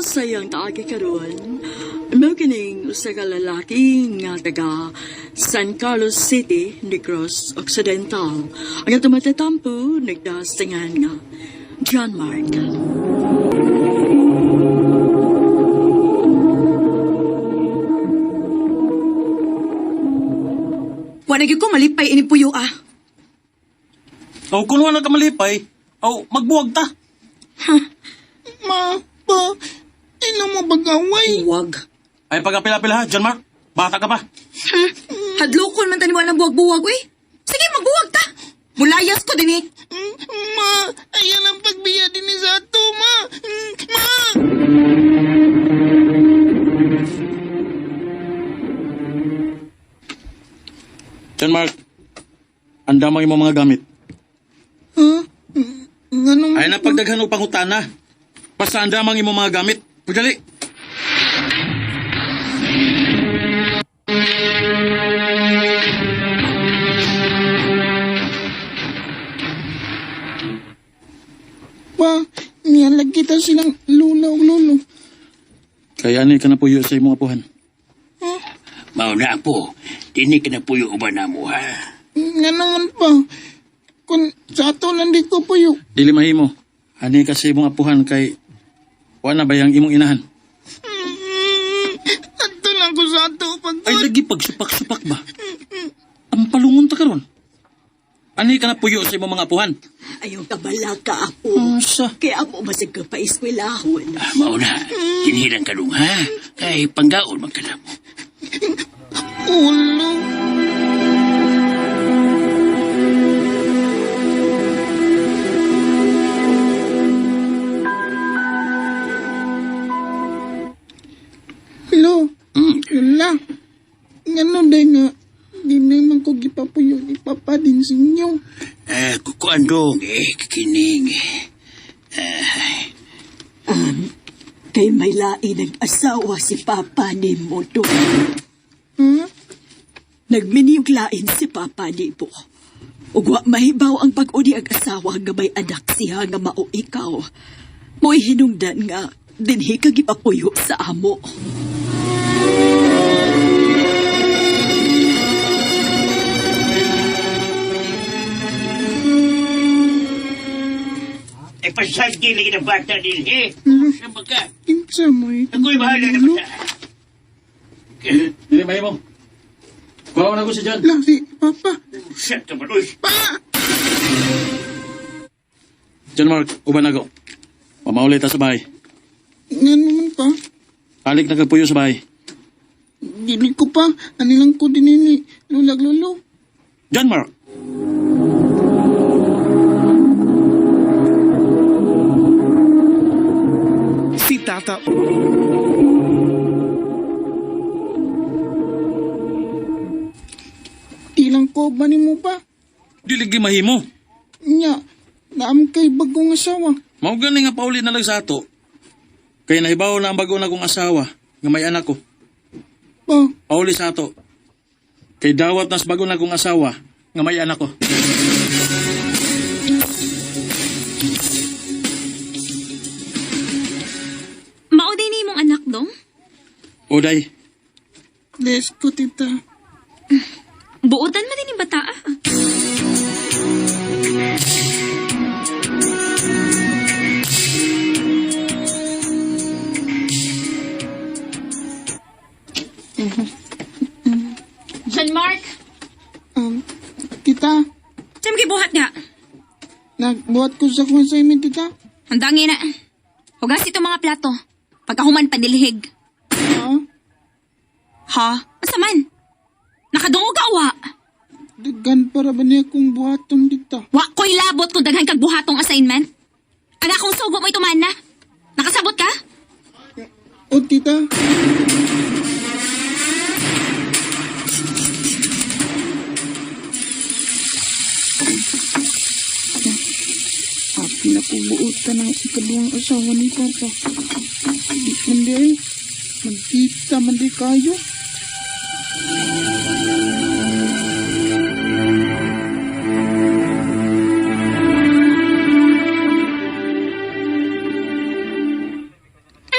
Sa iyang taagi karon, mao kining usa ka lalaki nga taga San Carlos City, Negros Occidental. Ang atong matatampo nagdasingan nga John Mark. Wa na gyud ko malipay ini puyo ah. Aw, kung wala ka malipay, aw, magbuwag ta. Ma, pa, ino mo bagaway. Wag. Ay, pagkapila-pila ha, John Mark. Bata ka pa. Hadlokon man taniwala ng buwag-buwag uy. Sige, magbuwag ta. Mulayas ko dinhi. Ma, ayan ang pagbiya din ni sa ato, ma. Ma! John Mark, ang damay mo mga gamit. Ha? Nganong... Ay, napagdaghan og pangutana. Basta ang damang imo mga gamit. Pagdali. Pa, niyalag kita silang lula o lolo. Kaya ani ka na puyo sa imong apuhan. Mao na po, dini ka na puyo uban na mo ha. Nga naman pa. Kung sa ato lang di ko puyo. Dili mahimo. Ani ka sa imong apuhan kay wa na bayang imong inahan. Ato lang ko sa ato pag... Ay lagi pagsupak-supak ba? Ang palungon ta karon. Ani ka na puyo sa imong mga apuhan. Ayaw ka balaka ako. Unsa? Kaya mo masig ka pa eskwelahon. Ah, mao na, dinhilang ka dong ha. Kay panggaon man ka na mo. Ulo. Hello. Lola. Ngano day nga, di naman ko gipapuyo ni Papa din sa inyo. Eh, kukuan dong, eh, kikining. Kay may lain nag-asawa si Papa ni mo to. Hmm? Nagminiyog lain si Papa ni mo. Ug wa mahibaw ang pag-uni ang asawa nga may anak siya nga mao ikaw. Mo'y hinungdan nga dinhi ka gipapuyo sa amo. Eh, pasagdi lagi ng bata din, eh. Sa baka, Kinsa mo eh. ako'y bahala na bata. Dili mahimo. Kuha na ko si John. Lah, si Papa. Sa ka ba, uy? John Mark, uban ako. Pamauli ta sa bahay. Nga naman pa. Halik na kagpuyo sa bahay. Dili ko pa. Anilang ko din ni Lulag Lolo. John Mark! Si Tata Tilang ko ba ni mo pa? Dili gi mahimo. Nya, naam kay bagong asawa. Mao gani nga pauli na lang sa ato. Kay nahibaw na ang bago na kong asawa nga may anak ko. Pa, Pauli sa ato. Kay dawat nas bago na kong asawa nga may anak ko. Mao din ni imong anak dong? Oday, bless ko tita. Buotan man din yung bata ah. John Mark, Tita, saan mo gibuhat nga? nagbuhat ko sa akong assignment tita. Ang dangi na. Hugas itong mga plato. Pagkahuman panilhig. Ha? Ha? Asa man? Nakadungog ka wa? Daghan para ba niya akong buhaton tita? Wa ko'y labot kung daghan kag buhatong assignment. Ang akong sugo mo'y tuman na. Nakasabot ka? O tita, Happy na po buotan ang ikaduhang asawa ni Papa. Di man di ay. Magkita man di kayo.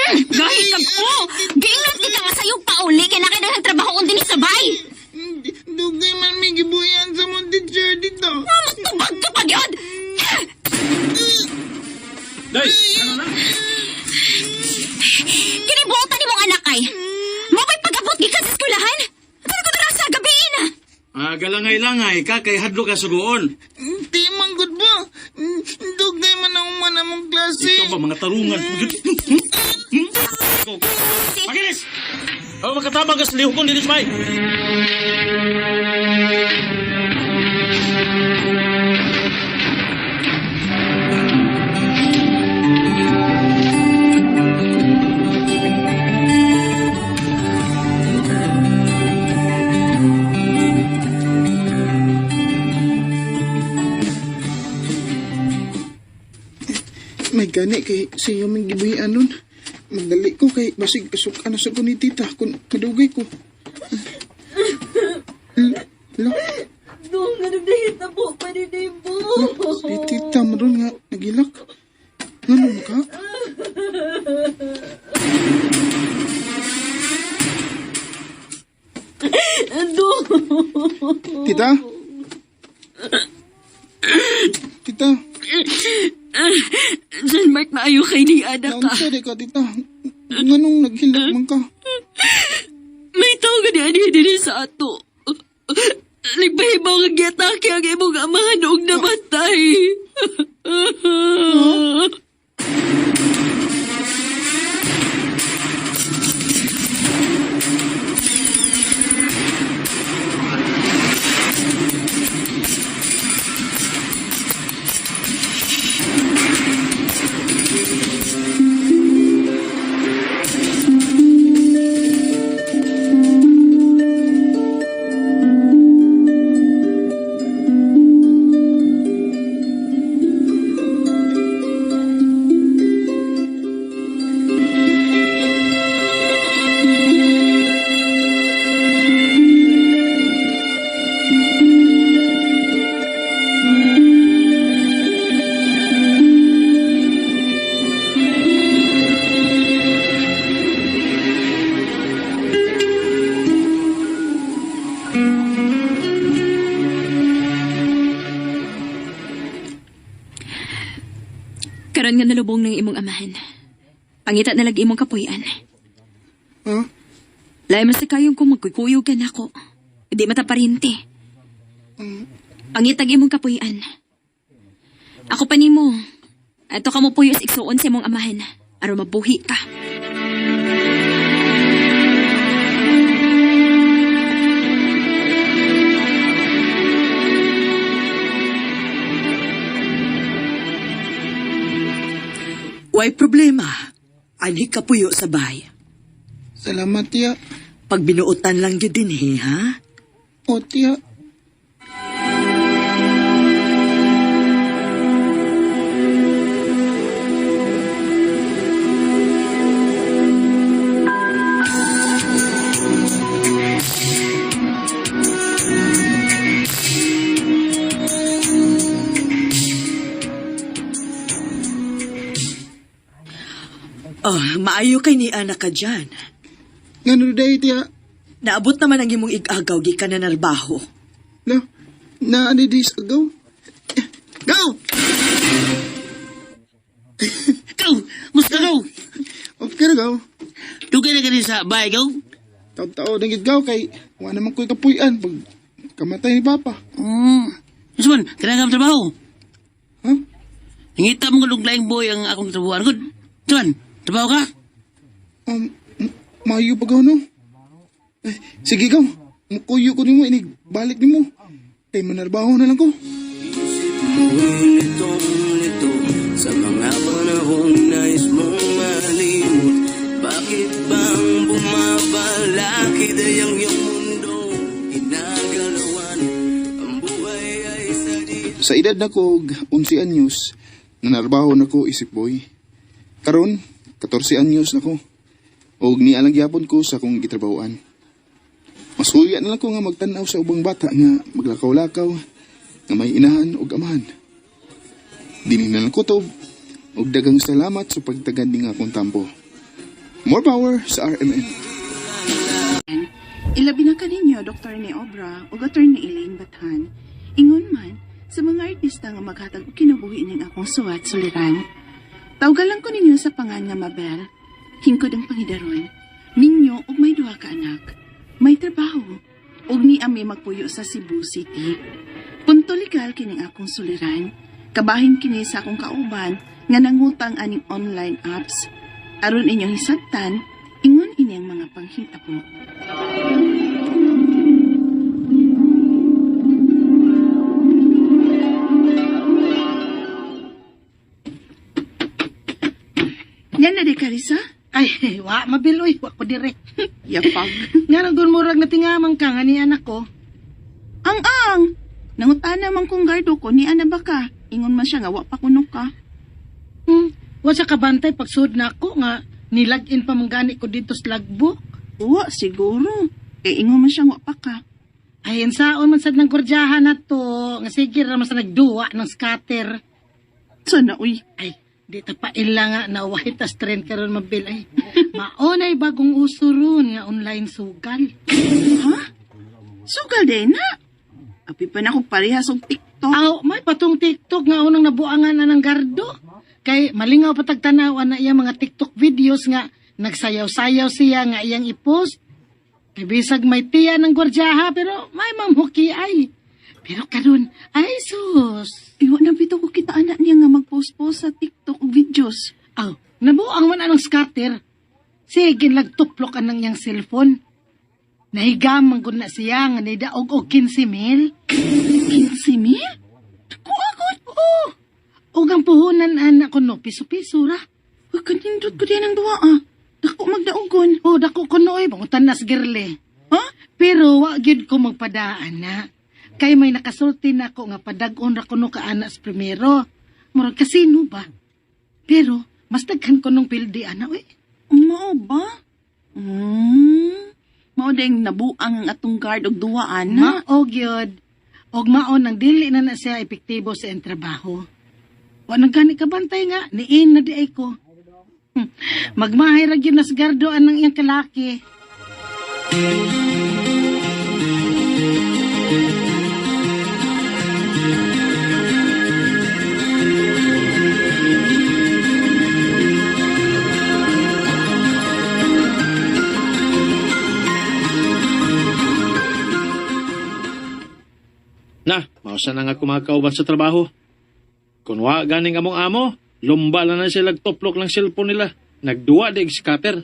Gahi ka ko! Giingon kita nga sa'yo pauli kay nakailangan trabaho kong dinhi sa bay. Dugay man may gibuyan sa mong teacher dito. Ah, Magtubag ka pa gyud! Day, ano na? Kinibuotan ni mong anak ay. Mo ko'y pag-abot gikan sa eskwelahan. Pero ko dara sa gabi na. Ah, galangay-langay ka kay hadlo ka sugoon. Di man gud ba? Dugay man ang man among klase. Ikaw ba mga tarungan? Pakinis! Oh, makatabang ka sa lihok kong dinis, bay. May gani kay siya may gibuyan nun. Magdali ko kay basig asuk ano sa ko ni tita kung kadugay ko. Lo, Dong, ano dahil na po pa ni Nimbo? si tita maron nga nagilak. Ngano ka? Dong! Tita? Tita, John Mark, maayo kay ni anak ka. naunsa di ka tita. Nganong naghilak man ka? May tao ka ni ani diri sa ato. Nagpahibaw nga giatake ang imong amahan og namatay. Karon nga nalubong ng imong amahan. Pangita na lang imong kapuy-an. Ha? Lahi man sa kayong kung magkukuyog ka nako. Hindi mata parente. Pangitag imong kapuy-an. Ako pa nimo. Ato ka mo puyo sa igsuon sa imong amahan. Aron mabuhi ka. Way problema. Ani ka puyo sa bahay. Salamat tiya. Pag binuotan lang gyud dinhi, ha? O tiya. Oh, maayo kay ni anak ka dyan. Ngano day tiya? Naabot naman ang imong igagaw gikan na narbaho. Lo, na ani dis agaw? Go! Gaw, musta gaw? Okay ra gaw. Dugay na ka sa bahay gaw. Taon-taon na gid gaw kay wa naman ko'y kapuy-an pag kamatay ni Papa. Unsa man, kanang akong trabaho. Ha? Ngita mo nga laing boy ang akong trabahoan. Good. Unsa man, trabaho ka? Maayo pa gaw no? Eh, sige gaw, mukuyo ko nimo inig balik nimo. Kay manarbaho na lang ko. Nitong-nito sa mga panahong nais mong malimot. Bakit bang bumabalakid ay ang iyong mundo? Ginagalawan, ang buhay ay sadya. Sa edad na ko og 11 anyos, nanarbaho na ko isip boy. Karon, 14 anyos na ko. Og nialang gyapon ko sa akong gitrabahoan. Mas huya na lang ko nga magtan-aw sa ubang bata nga maglakaw-lakaw, nga may inahan og amahan. Dili na lang kutob, og daghang salamat sa pagtagad ning akong tampo. More power sa RMN. Ilabi na kaninyo, Dr. ni Obra ug Attorney Elaine Bathan. Ingon man, sa mga artista nga maghatag og kinabuhi ning akong suwat suliran. Tawgalan lang ko ninyo sa pangan nga Mabel. Hingkod ang pangidaron. Minyo ug may duha ka anak. May trabaho. Ug ni ami magpuyo sa Cebu City. Punto legal kining akong suliran. Kabahin kini sa akong kauban nga nangutang aning online apps. Aron inyong hisabtan, ingon ini ang mga panghitabo. Yan na di, Carissa. Ay, wa, mabiloy. Wa ko dire. Yapag. Nga nang murag na tingamang ka nga ni anak ko. Ang ang! Nangutana man kong gardo ko, ni ana ba ka? Ingon man siya nga, wa pa kuno ka. Wa sa kabantay pagsud na ako nga nilag-in pa man gani ko dito sa logbook. Wa, siguro. Kay ingon man siya nga, wa pa ka. Ay, insaon man sad ng gordyahan na to. Nga sige ra man sa nagduwa ng scatter. Sana, uy. Ay, di ta pa ila nga na white as trend karon mabil ay. Maunay bagong uso ron nga online sugal. Ha? Sugal din na. Api pa na akong parehas og TikTok. Aw, may patong TikTok nga unang nabuangan na ng gardo. Kay malingaw patag tanaw na iya mga TikTok videos nga nagsayaw-sayaw siya nga iyang i-post. Kay bisag may tiya ng gwardyaha pero may mamhuki ay. Pero karon ay sus. Iwa na bitaw ko kita anak niya nga mag-post-post sa TikTok og videos. Aw, nabuang man anong scatter. Sige, lagtuplok anang iyang cellphone. Nahigamang gud na siya nga nidaog og 15 mil. 15 mil? Dako agad. Oo. Ug ang puhunan anak ko no, piso-piso ra. Uy, kanindot ko din ang duwa ah. Dako magdaogon. Oh, dako ko nooy, bangutan nas girle. Ha? Pero wa gyud ko magpadaan na. Kay may nakasulti na ako nga padag-on ra kuno ka ana sa primero. Murag kasino ba? Pero mas daghan ko nung pildi ana oy. Mao ba? Mao ding nabuang ang atong guard og duwa ana. Mao gyud. Og mao nang dili na na siya epektibo sa iyang trabaho. Wa nang gani ka bantay nga niin na di ay ko. Magmahay ra gyud nas gardo anang iyang kalaki. Na, mausa na nga kumakauban sa trabaho. Kung wa ganing among amo, lumba lang na sila toplok ng cellphone nila. Nagduwa dig scatter.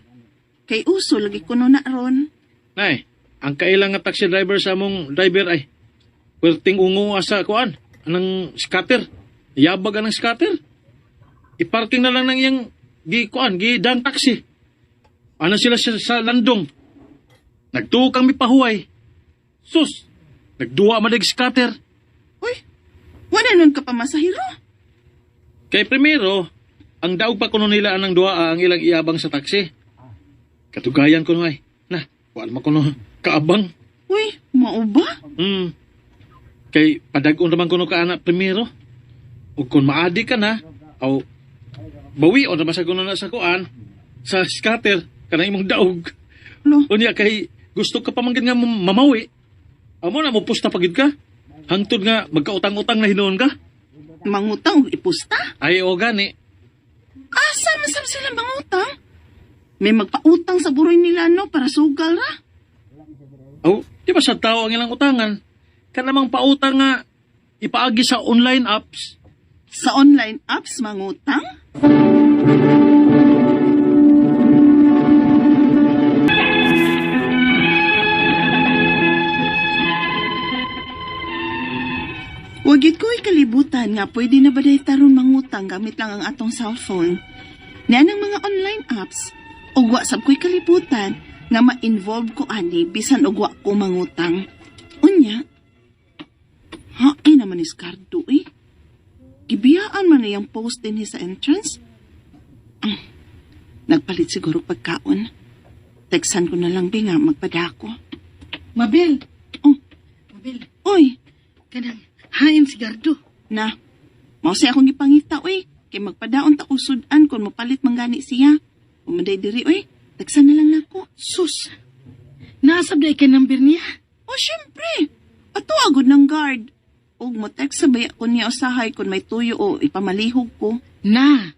Kay uso lagi kuno na ron. Nay, ang kailang nga taxi driver sa among driver ay werting ungo asa kuan anang scatter. Yabag anang scatter. I-parking na lang ng iyang gi kuan gi dan taxi. Ano sila sa landong? Nagtuo kang mipahuway. Sus, nagduwa man dig scatter. Uy, wala nun ka pa masahiro. Kay primero, ang daog pa kuno nila anang duwa ang ilang iabang sa taxi. Katugayan kuno ay. Na, wala man kuno kaabang. Uy, mao ba? Kay padag-on raman kuno ka anak primero. Ug kung maadi ka na, aw bawion ra sa kuno na sa kuan sa scatter kanang imong daog. Lo. Unya kay gusto ka pa man gid nga mamawi. Amo na mo pusta pagid ka. Hangtod nga magkautang-utang na hinuon ka. Mangutang og ipusta? Ay o gani. Asa man sab sila mangutang? May magpautang sa buroy nila no para sugal ra. Aw, di ba sa tao ang ilang utangan? Kanamang pautang nga ipaagi sa online apps. Sa online apps mangutang? Wagit ko ikalibutan nga pwede na ba day taron mangutang gamit lang ang atong cellphone. Niyan ang mga online apps, ug wa sab ko'y kalibutan nga ma-involve ko ani bisan og wa ko mangutang. Unya, ha, ay naman is Cardo eh. Gibiyaan man niyang post din sa entrance. Nagpalit siguro pagkaon. Teksan ko na lang bi nga magpadako. Mabel. Oh. Mabel, Uy, kanang hain si gardo. na. Mao say akong gipangita uy. Kay magpadaon ta og sudan kon mopalit man gani siya. Umaday diri uy. Tagsan na lang nako. Sus. Nasab na kay number niya. O syempre, ato agod ng guard. Og mo text sabay ako niya usahay kung may tuyo o ipamalihog ko. Na.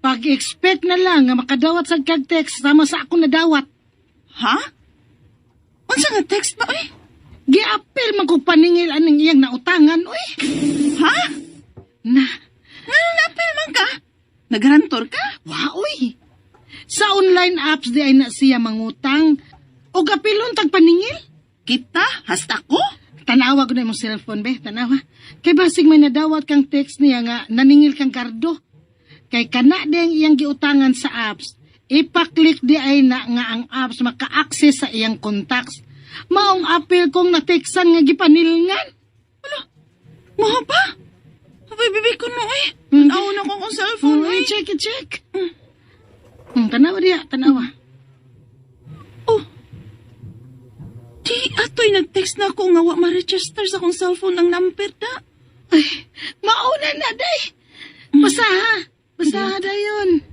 Pag-expect na lang nga makadawat sa kag text sama sa akong nadawat. Ha? Unsa nga text ba eh? Giapil man ko paningil aning iyang nautangan, uy. Ha? Na, Ngano naapil man ka? Nagarantor ka? wa uy. Sa online apps di ay na siya mangutang. O gapilon tag paningil. Kita? Hasta ko? Tanawa ko na imong cellphone, be. Tanawa. Kay basig may nadawat kang text niya nga naningil kang gardo. Kay kana di ang iyang giutangan sa apps. Ipa-click di ay na nga ang apps maka-access sa iyang contacts. Maong apil kong nateksan nga gipanilngan. Maha pa? Abay, bibi ko no eh. Tanaw na ko akong cellphone Uy, eh. check, check. Tanawa diya, tanawa. Oh. Di, atoy nag-text na ako nga wa ma-register sa akong cellphone ang number da. Ay, mauna na, day. Basaha. Basaha dayon.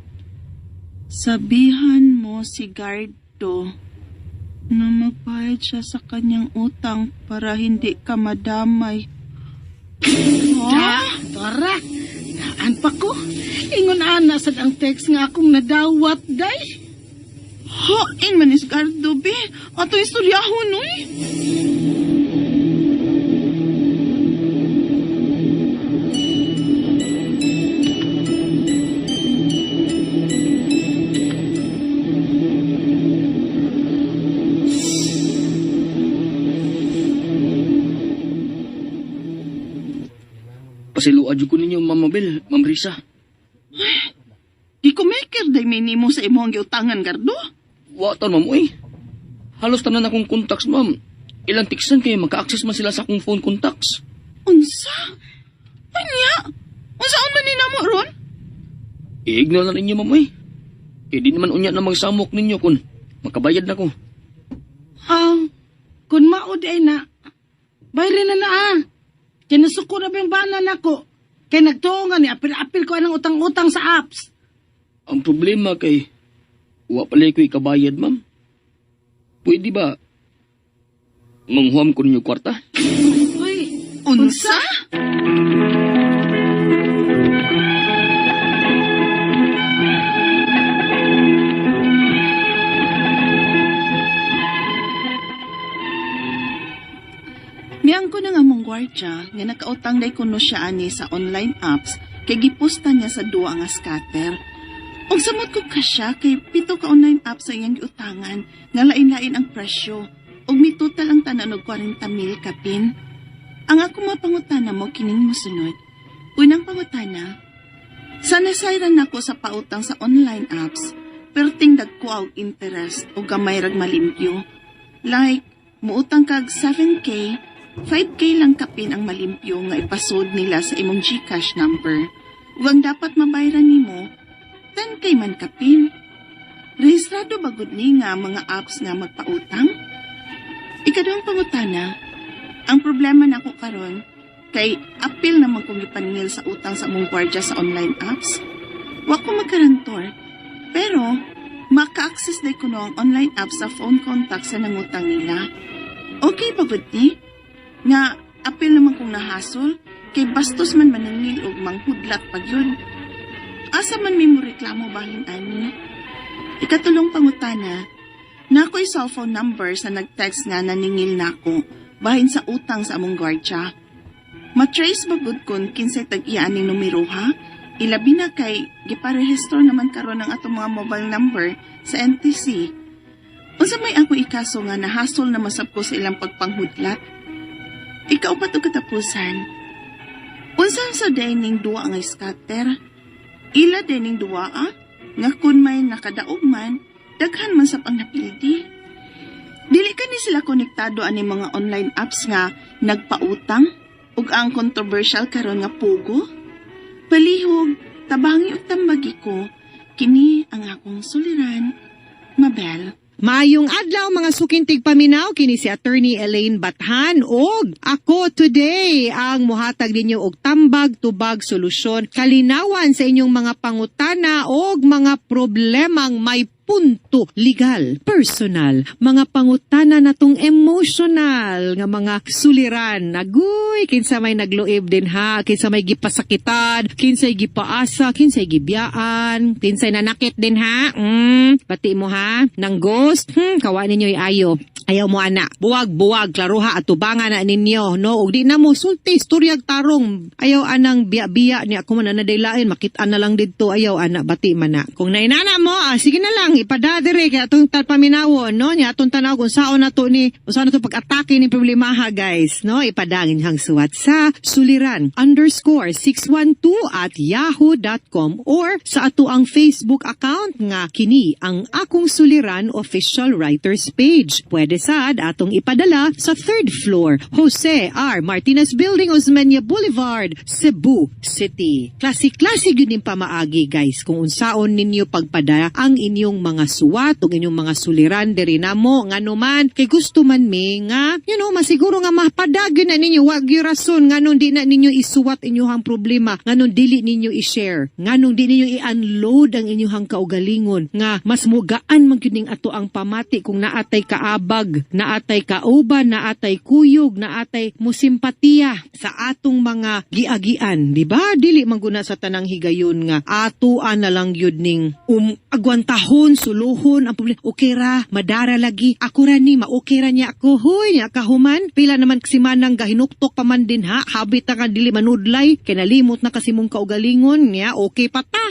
Sabihan mo si Gardo na magbayad siya sa kanyang utang para hindi ka madamay. Da, tora. Naan pa ko. Ingon ana sad ang text nga akong nadawat, day. Hain man is Gardo, be. Ato istoryahon, uy. Pasiluad ko ninyo, Ma'am Mabel, Ma'am Risa. Di ko maker day minimo sa imong giutangan, Gardo. Wa taon, ma'am, uy. Halos tanan akong contacts, ma'am. Ilang tiksan kay maka-access man sila sa akong phone contacts. Unsa? Unya? Unsaon man ni namo ron? I-ignore na ninyo, ma'am, uy. Kay di naman unya na magsamok ninyo kun makabayad na ko. Ah, kun mao di ay na, bayri na na ah. Kinasuko na ba yung bana nako? Kay nagtuo nga ni, apil-apil ko anang utang-utang sa apps. Ang problema kay wa pala ko ikabayad, ma'am. Pwede ba manghuam ko ninyo kwarta? Uy, Unsa? Miyang ko na nga mong gwardya nga nakautang day kuno siya ani sa online apps kay giposta niya sa duwa nga scatter. Ug samot ko ka siya kay pito ka online apps sa iyang giutangan nga lain-lain ang presyo ug mitotal ang tanan og 40 mil kapin. Ang ako mga pangutana mo kining mosunod. Unang pangutana, sa nasayran nako sa pautang sa online apps, perting dagko og interest o gamay rag malimpyo. Like, muutang kag 7K, 5K lang kapin ang malimpyo nga ipasod nila sa imong GCash number. Ug ang dapat mabayran nimo, 10K man kapin. Rehistrado ba gud ni nga mga apps nga magpautang? Ikaduhang pangutana, ang problema nako karon kay apil naman kong gipaningil sa utang sa among gwardiya sa online apps. Wa ko magkarantor, pero maka-access day kuno ang online app sa phone contact sa nangutang nila. Okay pa gud ni? Nga apil naman kong nahasol kay bastos man maningil og manghudlat pag yun. Asa man may mo reklamo bahin ani? Ikatulong pangutana, na ako'y cellphone number sa nag-text nga naningil nako bahin sa utang sa among gwardya. Matrace ba gud kun kinsay tag-iya aning numero ha? Ilabi na kay giparehistro naman karon ang atong mga mobile number sa NTC. Unsa may ako ikaso nga nahasol na masab ko sa ilang pagpanghudlat? Ikaw pa to katapusan. Unsa sa dining duwa nga scatter? Ila dining duwa ah? Nga kun may nakadaog man, daghan man sa pangnapildi. Dili kani sila konektado ani mga online apps nga nagpautang ug ang controversial karon nga pugo. Palihog, tabangi ug tambagi ko, kini ang akong suliran, Mabel. Maayong adlaw mga sukintig paminaw kini si Attorney Elaine Bathan og ako today ang muhatag ninyo og tambag tubag solusyon kalinawan sa inyong mga pangutana og mga problemang may Punto legal, personal, mga pangutana natong emotional nga mga suliran. Agoy, kinsa may nagluib din ha, kinsa may gipasakitan, kinsay gipaasa, kinsay gibiyaan, kinsay nanakit din ha. Pati mo ha, nang ghost, kawa ninyo ayo. Ayaw mo ana. Buwag, buwag, klaruha at tubangan na ninyo, no? Ug di na mo sulti, istoryag tarong. Ayaw anang biya-biya niya ako man anadaylain, makit-an na lang didto, ayaw ana, bati man na. Kung nainana mo, sige na lang, ipada dire, kaya atong paminawon, no? Nya atong tanaw kung saan na to ni, kung saan na to pag-atake ni problemaha, guys, no? Ipada ang inyong suwat sa suliran_612@yahoo.com or sa ato ang Facebook account nga kini ang Akong Suliran Official Writers Page. Pwede sad atong ipadala sa third floor, Jose R. Martinez Building, Osmeña Boulevard, Cebu City. Klase-klase gyud ning pamaagi, guys, kung unsaon ninyo pagpada ang inyong mga suwat ug inyong mga suliran diri namo, ngano man kay gusto man mi nga masiguro nga mapada gyud na ninyo. Wa gyud rason nganong di na ninyo isuwat inyong problema, nganong dili ninyo i-share, nganong di ninyo i-unload ang inyong kaugalingon, nga mas mugaan man gyud ning ato ang pamati kung naatay kaabag, naatay kauban, naatay kuyog, naatay musimpatiya sa atong mga giagian, di ba? Dili man guna sa tanang higayon nga atoan na lang gyud ning agwantahon, suluhon ang problema. Okay ra, madara lagi. Ako ra ni, ma-okay ra niya ako. Huy, niya kahuman. Pila naman kasi manang gahinuktok pa man din ha. Habit na ka dili manudlay. Kay nalimot na kasi mong kaugalingon niya, okay pa ta.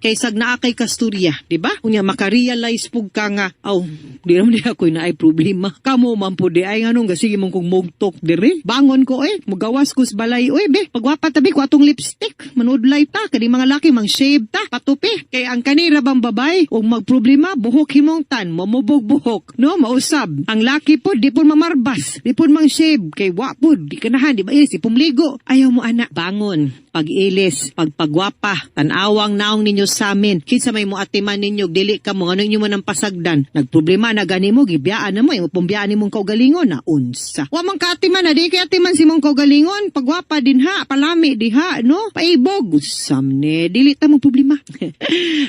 Kay sag naa kay kasturya, di ba? Unya makarealize pug ka nga, aw, di naman di ako na ay problema. Kamo man po di ay nganong gasige mong kong mugtok dire. Bangon ko eh, mugawas ko sa balay oy be. Pagwapa tabi ko atong lipstick, manudlay ta kani mga laki mang shave ta, patupi. Kay ang kanira bang babay og magproblema buhok himong tan, mamubog buhok, no, mausab. Ang laki po di po mamarbas, di po mang shave kay wa po di kanahan, di ba ilis, di pumligo. Ayaw mo ana, bangon, pag-ilis, pagpagwapa, tan-awang naong ninyo sa amin. Kinsa may mo atiman ninyo, dili ka mo, ano inyo man ang pasagdan. Nagproblema na gani mo, gibiyaan na mo, imo pumbiyaan ni mong kaugalingon na unsa. Wa man kaatiman na, di kay atiman si mong kaugalingon, pagwapa din ha, palami di ha, no? Paibog, usam ne, dili ta mo problema.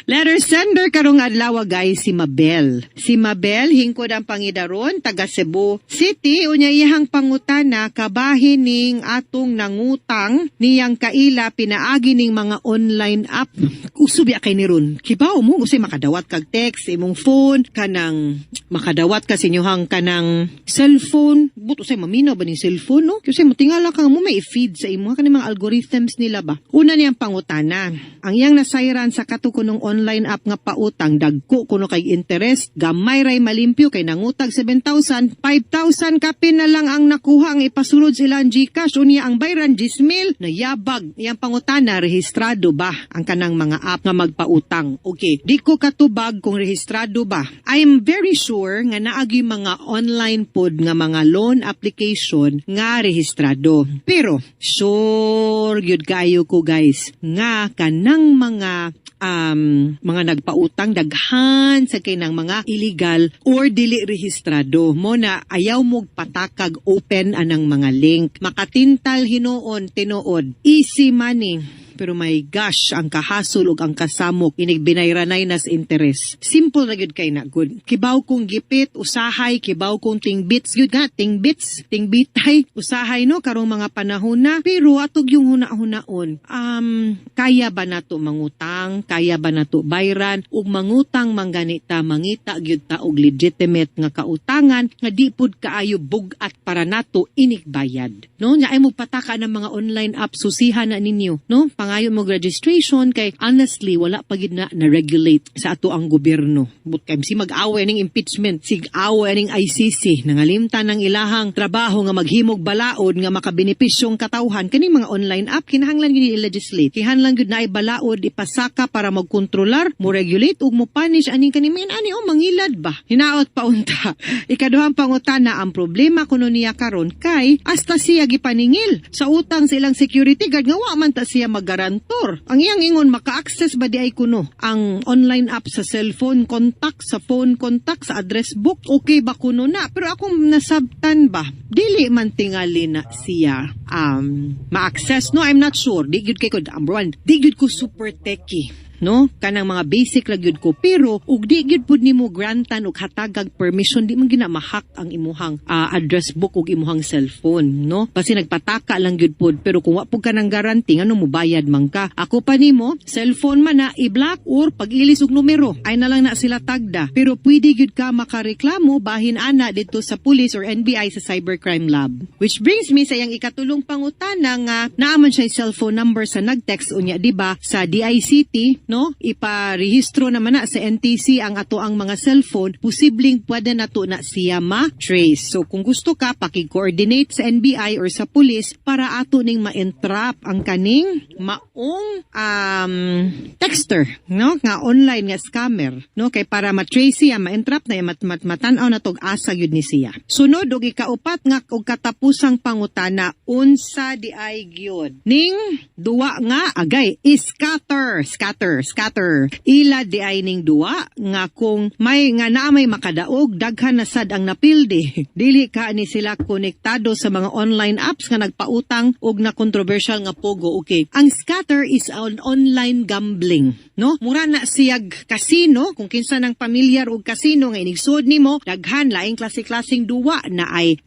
Letter sender karong adlaw, guys, si Mabel. Si Mabel, hingkod ang pangidaron, taga Cebu City, unya iyang pangutana kabahin ning atong nangutang niyang kaila pinaagi ning mga online app. Uso biya kay ni ron. Kibaw mo usay makadawat kag text sa imong phone, kanang makadawat ka sa inyuhang kanang cellphone. But usay maminaw ba ning cellphone, no? Kasi motingala ka mo may i-feed sa imo kaning mga algorithms nila ba. Una niyang pangutana. Ang iyang nasayran sa katukunong online app nga pautang dagko kuno kay interest, gamay ray malimpyo kay nangutag 7,000, 5,000 kapin na lang ang nakuha ang ipasulod sa ilang GCash, unya ang bayran 10,000 nayabag. Iyang pangutana, rehistrado ba ang kanang mga app nga magpautang? Okay, di ko katubag kung rehistrado ba. I am very sure nga naagi mga online pod nga mga loan application nga rehistrado. Pero sure gyud kayo ko, guys, nga kanang mga nagpautang daghan sa kay ng mga illegal or dili rehistrado mo na ayaw mo patakag open anang mga link. Makatintal hinuon tinuod easy money, pero my gosh, ang kahasol ug ang kasamok inig binayranay nas interest. Simple na gyud kay na good. Kibaw kong gipit, usahay, kibaw kong tingbits gyud nga, tingbits, tingbitay, usahay no karong mga panahon na. Pero atog yung huna-hunaon, kaya ba nato mangutang? Kaya ba nato bayran? Ug mangutang mangganita, mangita gyud ta og legitimate nga kautangan nga di pud kaayo bug-at para nato inikbayad. No, nya ay mo pataka ng mga online app, susihan na ninyo, no? Pangayo mo registration kay honestly wala pa gid na na-regulate sa ato ang gobyerno. But kay si mag-away ning impeachment, sig away ning ICC, nangalimtan ng ilahang trabaho nga maghimog balaod nga makabenepisyong katawhan kaning mga online app kinahanglan gyud i-legislate. Kinahanglan gyud naay balaod ipasaka para magkontrolar, mo regulate ug mo punish aning kaning mga ani o mangilad ba. Hinaot pa unta. Ikaduhang pangutana, ang problema kuno niya karon kay hasta siya gipaningil sa utang sa ilang security guard nga wa man ta siya maggarantor. Ang iyang ingon, maka-access ba di ay kuno ang online app sa cellphone contact, sa phone contact, sa address book, okay ba kuno na? Pero akong nasabtan ba, dili man tingali na siya ma-access, no? I'm not sure, di gyud kay ko, number one, di gyud ko super techie. no? Kanang mga basic ra gyud ko, pero ug di gyud pud nimo grantan og hatagag permission, di man gina ma-hack ang imuhang address book ug imuhang cellphone, no? Kasi nagpataka lang gyud pud, pero kung wa pud ka nang guarantee, ngano mobayad man ka? Ako pa nimo, cellphone man na i-block or pag-ilis og numero, ay na lang na sila tagda. Pero pwede gyud ka makareklamo bahin ana dito sa police or NBI sa cybercrime lab. Which brings me sa iyang ikatulong pangutana nga naa man siya cellphone number sa nag-text unya, di ba? Sa DICT, no? Iparehistro naman na sa NTC ang ato ang mga cellphone, posibleng pwede nato na siya ma-trace. So kung gusto ka, paki-coordinate sa NBI or sa police para ato ning ma-entrap ang kaning maong texter, no? Nga online nga scammer, no? Kay para ma-trace siya, ma-entrap na, matan-aw na tog asa gyud ni siya. Sunod og ikaupat nga og katapusang pangutana, unsa di ay gyud ning duwa nga agay scatter, scatter, scatter? Ila di ay ning duwa nga kung may nga naa may makadaog, daghan na sad ang napildi. Dili ka ni sila konektado sa mga online apps nga nagpautang og na controversial nga pogo. Okay, ang scatter is an online gambling, no? Mura na siyag casino. Kung kinsa nang pamilyar og casino nga inigsud nimo, daghan laing klase-klaseng duwa na ay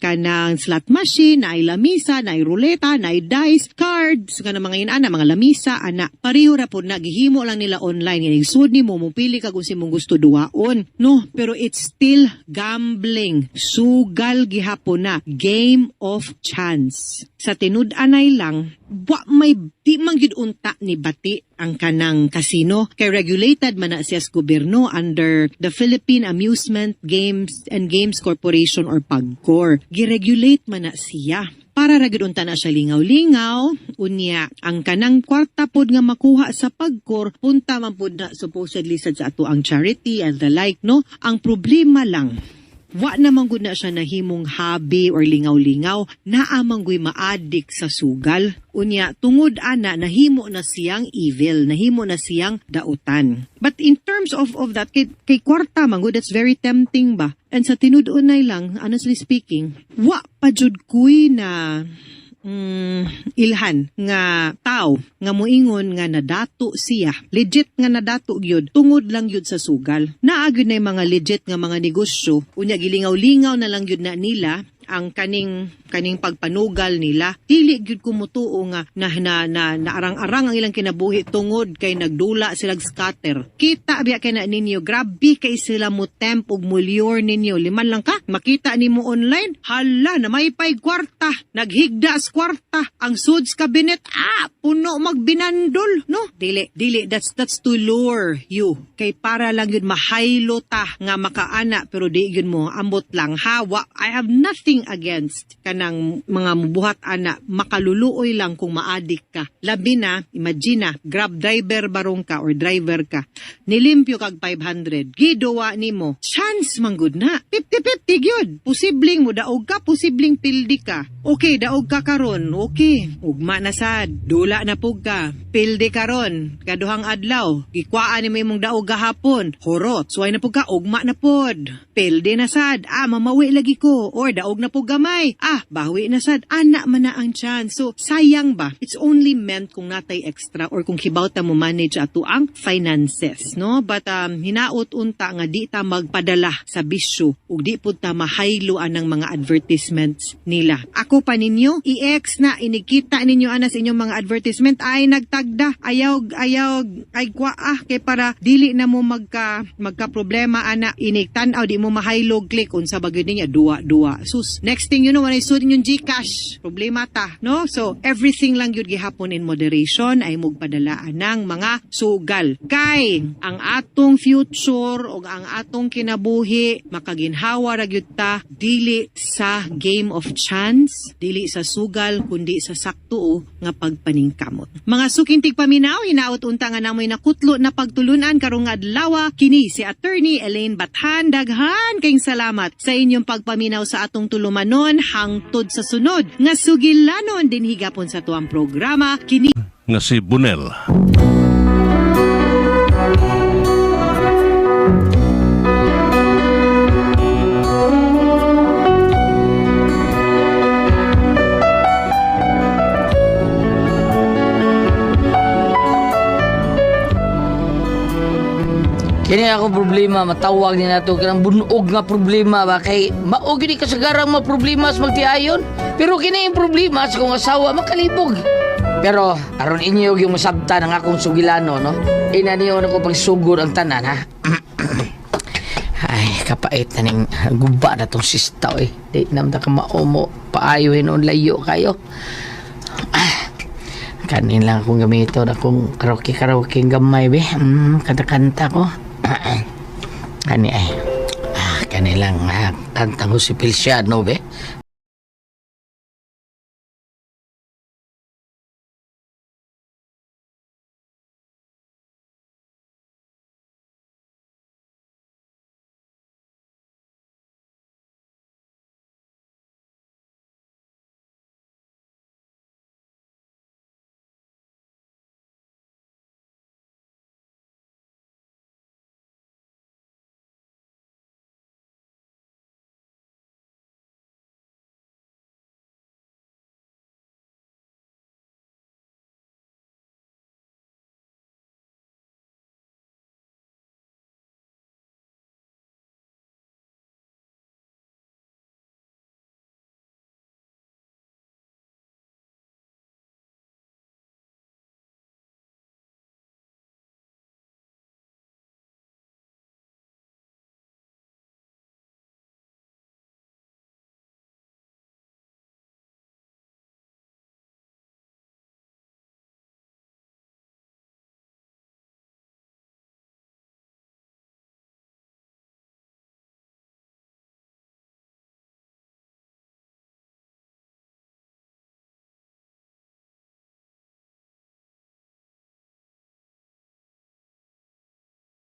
kanang slot machine, na ay lamisa, na ay ruleta, na ay dice, cards, kana mga inana, mga lamisa ana. Pareho ra pod na, gihimo lang nila online. Inigsud nimo, mopili ka kung simong gusto duwaon, no? Pero it's still gambling. Sugal gihapon na, game of chance. Sa tinud-anay lang, wa may di man gyud unta ni bati ang kanang casino kay regulated man na siya sa gobyerno under the Philippine Amusement Games and Games Corporation or PAGCOR. Giregulate man na siya para ra gyud unta na siya lingaw-lingaw. Unya ang kanang kwarta pod nga makuha sa PAGCOR, punta man pod na supposedly sa ato ang charity and the like, no? Ang problema lang, wa naman gud na siya nahimong hobby or lingaw-lingaw, naa man guy maadik sa sugal. Unya, tungod ana, nahimo na siyang evil, nahimo na siyang dautan. But in terms of that, kay kwarta man gud, that's very tempting ba? And sa tinud-unay lang, honestly speaking, wa pa jud kuy na ilhan nga tao nga moingon nga nadato siya, legit nga nadato gyud tungod lang gyud sa sugal. Naa gyud na mga legit nga mga negosyo, unya gilingaw-lingaw na lang gyud na nila ang kaning pagpanugal nila. Dili gyud ko mutuo nga na naarang-arang ang ilang kinabuhi tungod kay nagdula sila scatter. Kita biya kay na ninyo, grabe kay sila mo tempt ug mo-lure ninyo. Liman lang ka makita nimo online, hala na may pay kwarta, naghigda sa kwarta ang suds cabinet, puno magbinandol, no? Dili, dili, that's to lure you kay para lang yun mahaylo ta nga makaana, pero di yun mo ambot lang hawa. I have nothing against kanang mga mubuhat ana, makaluluoy lang kung maadik ka. Labi na, imagine na, Grab driver barong ka or driver ka, nilimpyo kag 500, giduwa nimo, chance man gud na 50-50 gyud, posibleng mo daog ka, posibleng pildi ka. Okay, daog ka karon, okay, ugma na sad, dula na pug ka, pildi karon kaduhang adlaw, gikwaan nimo imong daog gahapon, horot, suway na pug ka, ugma na pod, pildi na sad, mamawi lagi ko, or daog na pug gamay, bawi na sad, ana man na ang chance. So sayang ba? It's only meant kung natay extra or kung hibaw ta mo manage ato ang finances, no? But hinaot unta nga di ta magpadala sa bisyo ug di pud ta mahaylo anang mga advertisements nila. Ako pa ninyo, i-ex na inikita ninyo ana sa inyong mga advertisement ay nagtagda, ayaw ayaw ay kwa kay para dili na mo magka problema ana. Inig tan-aw, di mo mahaylo, click unsa ba gyud niya, duwa duwa, sus, next thing you know, when I sud inyong GCash, problema ta, no? So everything lang gyud gihapon in moderation. Ay mugpadala anang mga sugal kay ang atong future ug ang atong kinabuhi makaginhawa ra gyud ta, dili sa game of chance, dili sa sugal, kundi sa sakto nga pagpaningkamot. Mga suking tigpaminaw, hinaot unta nga namoy nakutlo na pagtulunan karong adlaw. Kini si Attorney Elaine Bathan. Daghan kayong salamat sa inyong pagpaminaw sa atong tulumanon hangtod sa sunod nga sugilanon dinhi gapon sa tuang programa. Kini nga si Bunel. Kini ako problema, matawag ni nato kanang bunog nga problema ba kay mao gini kasagarang mga problema sa magtiayon. Pero kini yung problema sa kong asawa makalibog. Pero aron inyo yung masabtan ang akong sugilano, no? Ina niyo na ko pagsugod ang tanan, ha? Ay, kapait na ning guba na tong sista, eh. Di namta ka maumo, paayo hinuon layo kayo. Kanin lang akong gamiton akong karaoke-karaoke gamay be. Kanta-kanta ko. Kani ay. Kani lang kanta ko si Feliciano be.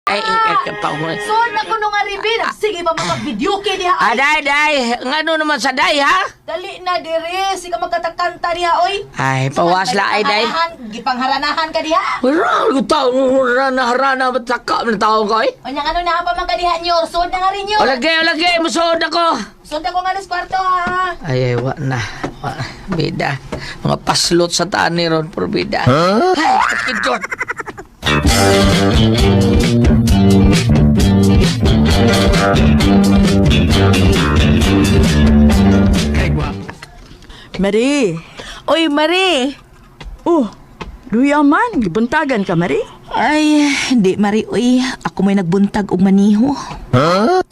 Ay, ay, ay, pa Sol na kuno nga ribin. Sige pa makag-video kay diha. Aday, day, ngano naman sa day, ha? Dali na dire, sige magkatakanta diha oy. Ay, pawas la, ay, day. Gipangharanahan ka diha. Wala, tao, harana, harana, mataka, ng tao ko, eh. Unya ano na pa man ka diha nyor, sod na nga rin nyor. Olage, olage, musuod ako. Sod ako nga alas kwarto ha. Ay, ay, wa na. Wa, bida. Mga paslot sa tani ron, por bida. Huh? Ay, kapidot. Mari. Oy, Mari. Oh, duya man. Gibuntagan ka, Mari. Ay, di Mari, oy. Ako may nagbuntag og maniho. Huh?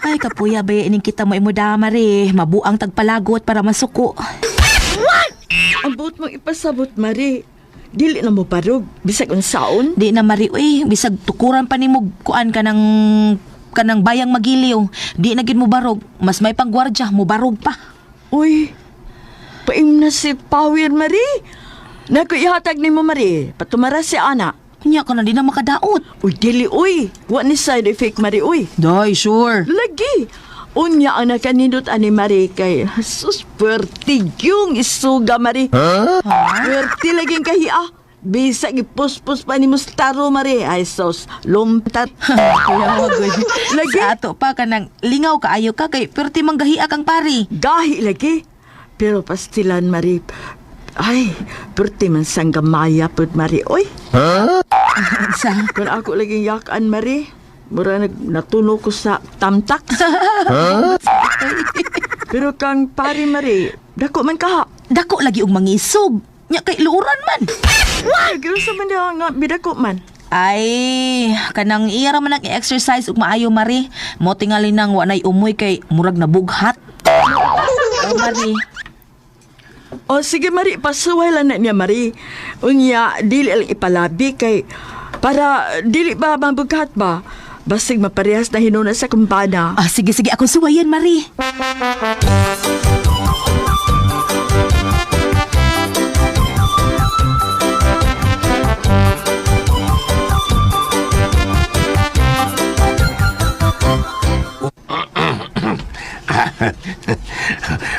Ay, kapuya ba ining kita mo imo da, Mari. Mabuang tagpalagot para masuko. Ang buot mong ipasabot, Mari. Dili na mo barog. Bisag unsaon. Di na Mari, oy. Bisag tukuran pa nimo kuan ka ng kanang bayang magiliw. Di na gid mo barog. Mas may panggwardya, mo barog pa. Uy, paim na si Power, Mari. Naku, ihatag ni mo, Mari. Patumara si Ana. Nya ka na di na makadaot. Uy, dili, uy. Wa ni side effect, Mari, uy. Day, sure. Lagi. Unya ang nakanindot ani Mari kay sus puwerte yung isuga Mari. Huh? Puwerte laging kahia. Bisag ipuspos pa ni Mustaro Mari. Ay sus, lumtat. Lagi. Sa ato pa kanang lingaw kaayo ka kay perti manggahia kang pari. Gahi lagi. Pero pastilan Mari. Ay, puwerte man sang gamaya pud Mari. Oy, Sa kung ako laging yakan Mari, mura nag natuno ko sa tamtak. Pero kang pari Mari, dako man kaha. Dako lagi og mangisog. Nya kay luuran man. What? Sa man diha nga bidako man. Ay, kanang iya ra man ang i-exercise ug maayo Mari. Mo tingali nang wa nay umoy kay murag nabughat. Oh, Mari. O sige Mari, pasuway lang na niya Mari. Unya, dili lang ipalabi kay para dili ba mabughat ba? Basig maparehas na hinuna sa kumpana. Ah, sige sige ako suwayan Mari.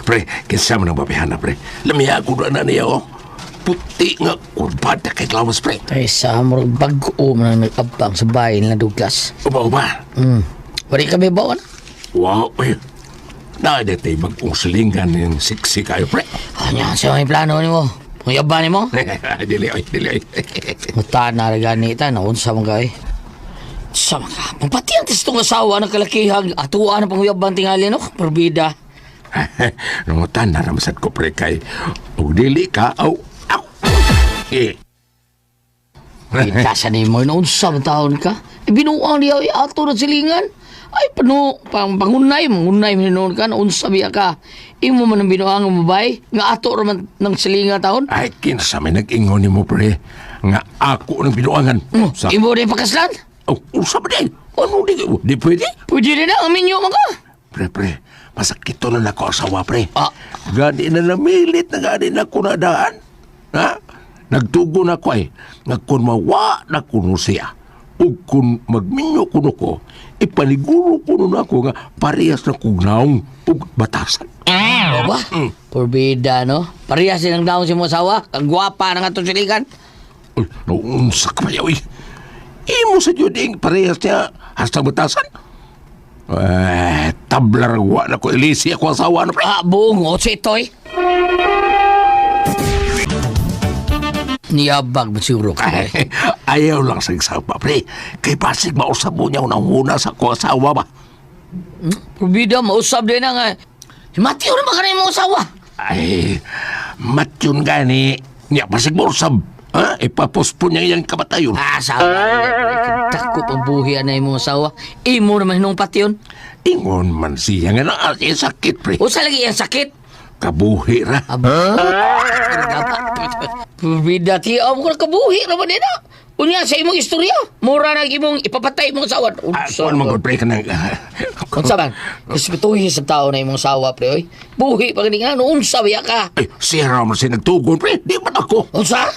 Pre, kinsa man ang babihana, pre. Lamiya ko na niya, oh. Puti nga, kurbada kay lawas, pre. Ay, sa murag bag-o man ang nag-abang sa bahay nila Douglas. Uba, uba. Wari kami ba, ano? Wow, uy. Naade tayo bagong silingan ng siksi kayo, pre. Anya, sa may plano ni mo? Pangyaban ni mo? Dili, oy, dili, oy. Muta na rin gani ta, naunsa man kay. Sa Unsa man ka? Mapati ang testong asawa ng kalakihag. Atuan ang panguyaban tingali, no? Perbida. Nangutan na ramasad ko pre kay og dili ka aw aw. Eh. Kita sa ni mo, unsa man taon ka? Binuang niya ay ato na silingan. Ay, pano, pang, pangunay, mangunay man ka, unsa biya ka. Imo man ang binuang ang babae, nga ato raman ng silingan taon. Ay kinsa may nag-ingon nimo pre nga ako ng binuangan. Sa Imo rin pakaslan? Oh, unsa ba di? Ano di di pwede? Pwede rin na, aminyo man ka. Pre pre, masakit to na nako asawa pre. Ah. Gani na namilit na gani na ko nadaan. Ha? Nagtugo na ko ay nga kun mawa na kuno siya ug kun magminyo kuno ko ipaniguro kuno na ako nga parehas na kog naong ug batasan. O ba? Porbida, no? Parehas din ang daon si mo asawa. Ang gwapa na nga itong silingan. Uy, naunsa ka pa yaw, eh. Imo sa jud ing parehas niya hasta batasan. Eh, tablar wa na ko ilisi ako asawa no pre. Ah, buong otso ito eh. Niyabag ba siguro ka? Ay, ayaw lang sa isang pa, pre. Kay basig mausap mo niya unang-una sa ko asawa ba? Porbida, mausap din na nga. Matiyo na ba ka na yung asawa? Ay, matyon gani. Niya, basig mausap. Ha? Ipapospon niya iyang kamatayon. Ah, asawa. Takot ang buhi na imong asawa. Imo naman hinong patyon. Ingon man siya nga na ay, sakit, pre. Usa lagi ang sakit. Kabuhi ra. Porbida, tiyaw mo ko na kabuhi naman din na. Unya sa imong istorya, mura na imong ipapatay imong asawa. Ah, kuwan man gud, pre, kanang... Unsa man? Respetuhin sa tao na imong asawa, pre, oy. Buhi pa gani nga, no, unsa biya ka? Ay, siya ra man siya nagtugon, pre. Di man ako. Unsa?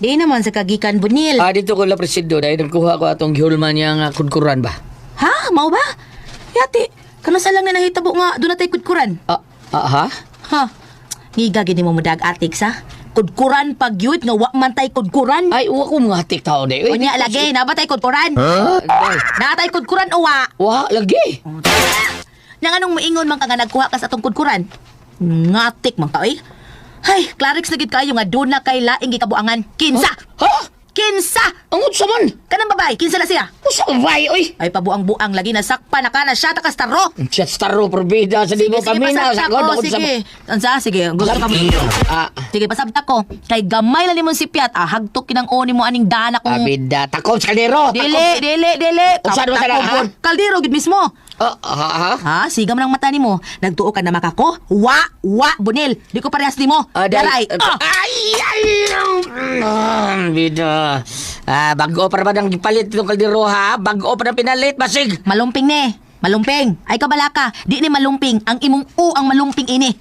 Di naman sa kagikan Bunil. Ah, dito ko la presido dahil nagkuha ko atong gihulman niya nga kudkuran ba. Ha? Mao ba? Yati, kanasa lang na nahitabo nga doon natay kudkuran. Ah, ah, ha? Ha? Ngiga gini mo mudag atik sa? Kudkuran pag yun nga wa man tay kudkuran. Ay, uwa ko mga atik tao di. Uy, Unya lagi, na ba tay kudkuran? Na tay kudkuran o wa? Wa, lagi. Nang anong moingon man ka nga nagkuha ka sa atong kudkuran? Ngatik man ka oy. Ay, Clarix na gid kayo nga doon na kay laing gikabuangan. Kinsa? Ha? Kinsa? Ang unsa man? Kanang babae, kinsa na siya? Unsa babae, oy? Ay pabuang-buang lagi nasakpa na ka na siya takas taro. Chat staro probida sa di mo Sige, kami na pasabta sa ko, ko sige. Unsa, sige, gusto ka mo. Ah, Sige, pasabta ko. Kay gamay lang nimong sipyat, ah, hagtok kinang oni mo aning dana kung abida takop sa kaldero. Dili, dili, dili. Unsa naman sana, ha? Kaldero gid mismo. Ah, ha, ha? Ha, siga man ang mata nimo. Nagtuo ka na makako. Wa, wa, bunil. Di ko parehas nimo. Ah, Daray. Ah! Ay, ay, bida. Ah, bago pa naman ang gipalit itong kaldero ha. Bago pa na pinalit, basig. Malumping ni. Malumping. Ay kabala ka. Di ni malumping. Ang imong u ang malumping ini.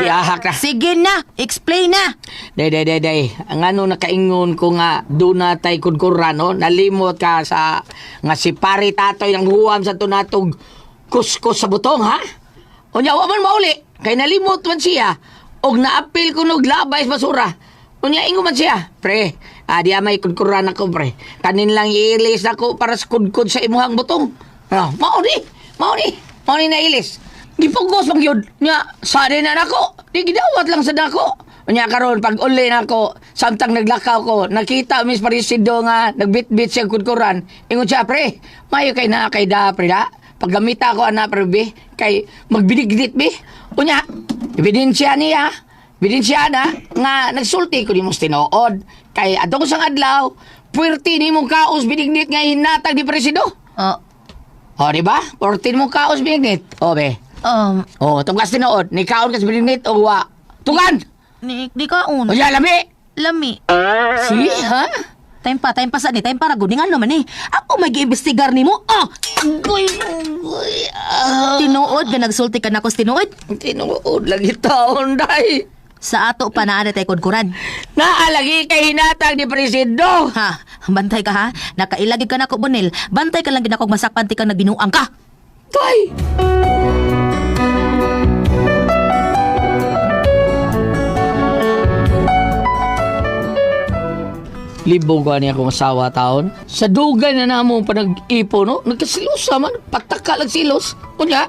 Giahak na. Sige na. Explain na. Day, day, day, day. Ang ano nakaingon ko nga doon na tay kudkuran, no? Nalimot ka sa nga si pare tatoy ng huwam sa tunatog kuskus sa butong, ha? Unya, wa man mauli. Kay nalimot man siya. Og naapil ko nog labay sa basura. Unya, ingo man siya. Pre, ah, di may kudkuran ako, pre. Kanin lang iilis ako para sa kudkud sa imuhang butong. Ah, mauni, mauni, mauni na ilis. Gipugos bang yun? Nya, sa na nako. Di gidawat lang sa dako. Unya karon pag uli nako, samtang naglakaw ko, nakita Miss Parisido nga nagbitbit siya kudkuran. Ingon siya, pre, mayo kay na kay da pre da. Paggamita ko ana pre be, kay magbinignit be. Unya, ebidensya niya. Ebidensya na nga nagsulti ko nimo sa tinuod. Kay adtong sang adlaw, puwerti nimong kaos binignit nga hinatag ni Presido. Oh, O, di ba? Puwerti nimong kaos binignit. O, be. O, tungkas tinuod. Ni kaon kas binignit o wa. Tungan! ni, di ka un. O, ya, lami! Lami. Si, ha? Time pa, time pa sa ni, time pa ra gud nga naman eh. Ako mag-iimbestigar nimo. Ah! Agoy, agoy, ah. Tinuod nga nagsulti ka nako sa tinuod. Tinuod lagi taon, day. Sa ato pa naa na tay kudkuran. Naalagi kay hinatag ni Presido. Ha, bantay ka ha. Nakailagi ka nako Bonil. Bantay ka lang gid ako masakpan ti kang nagbinuang ka. Tay! Libog ko niya akong asawa taon. Sa dugay na namo panag-ipo, no? Nagkasilos man. Pataka lang silos. Unya.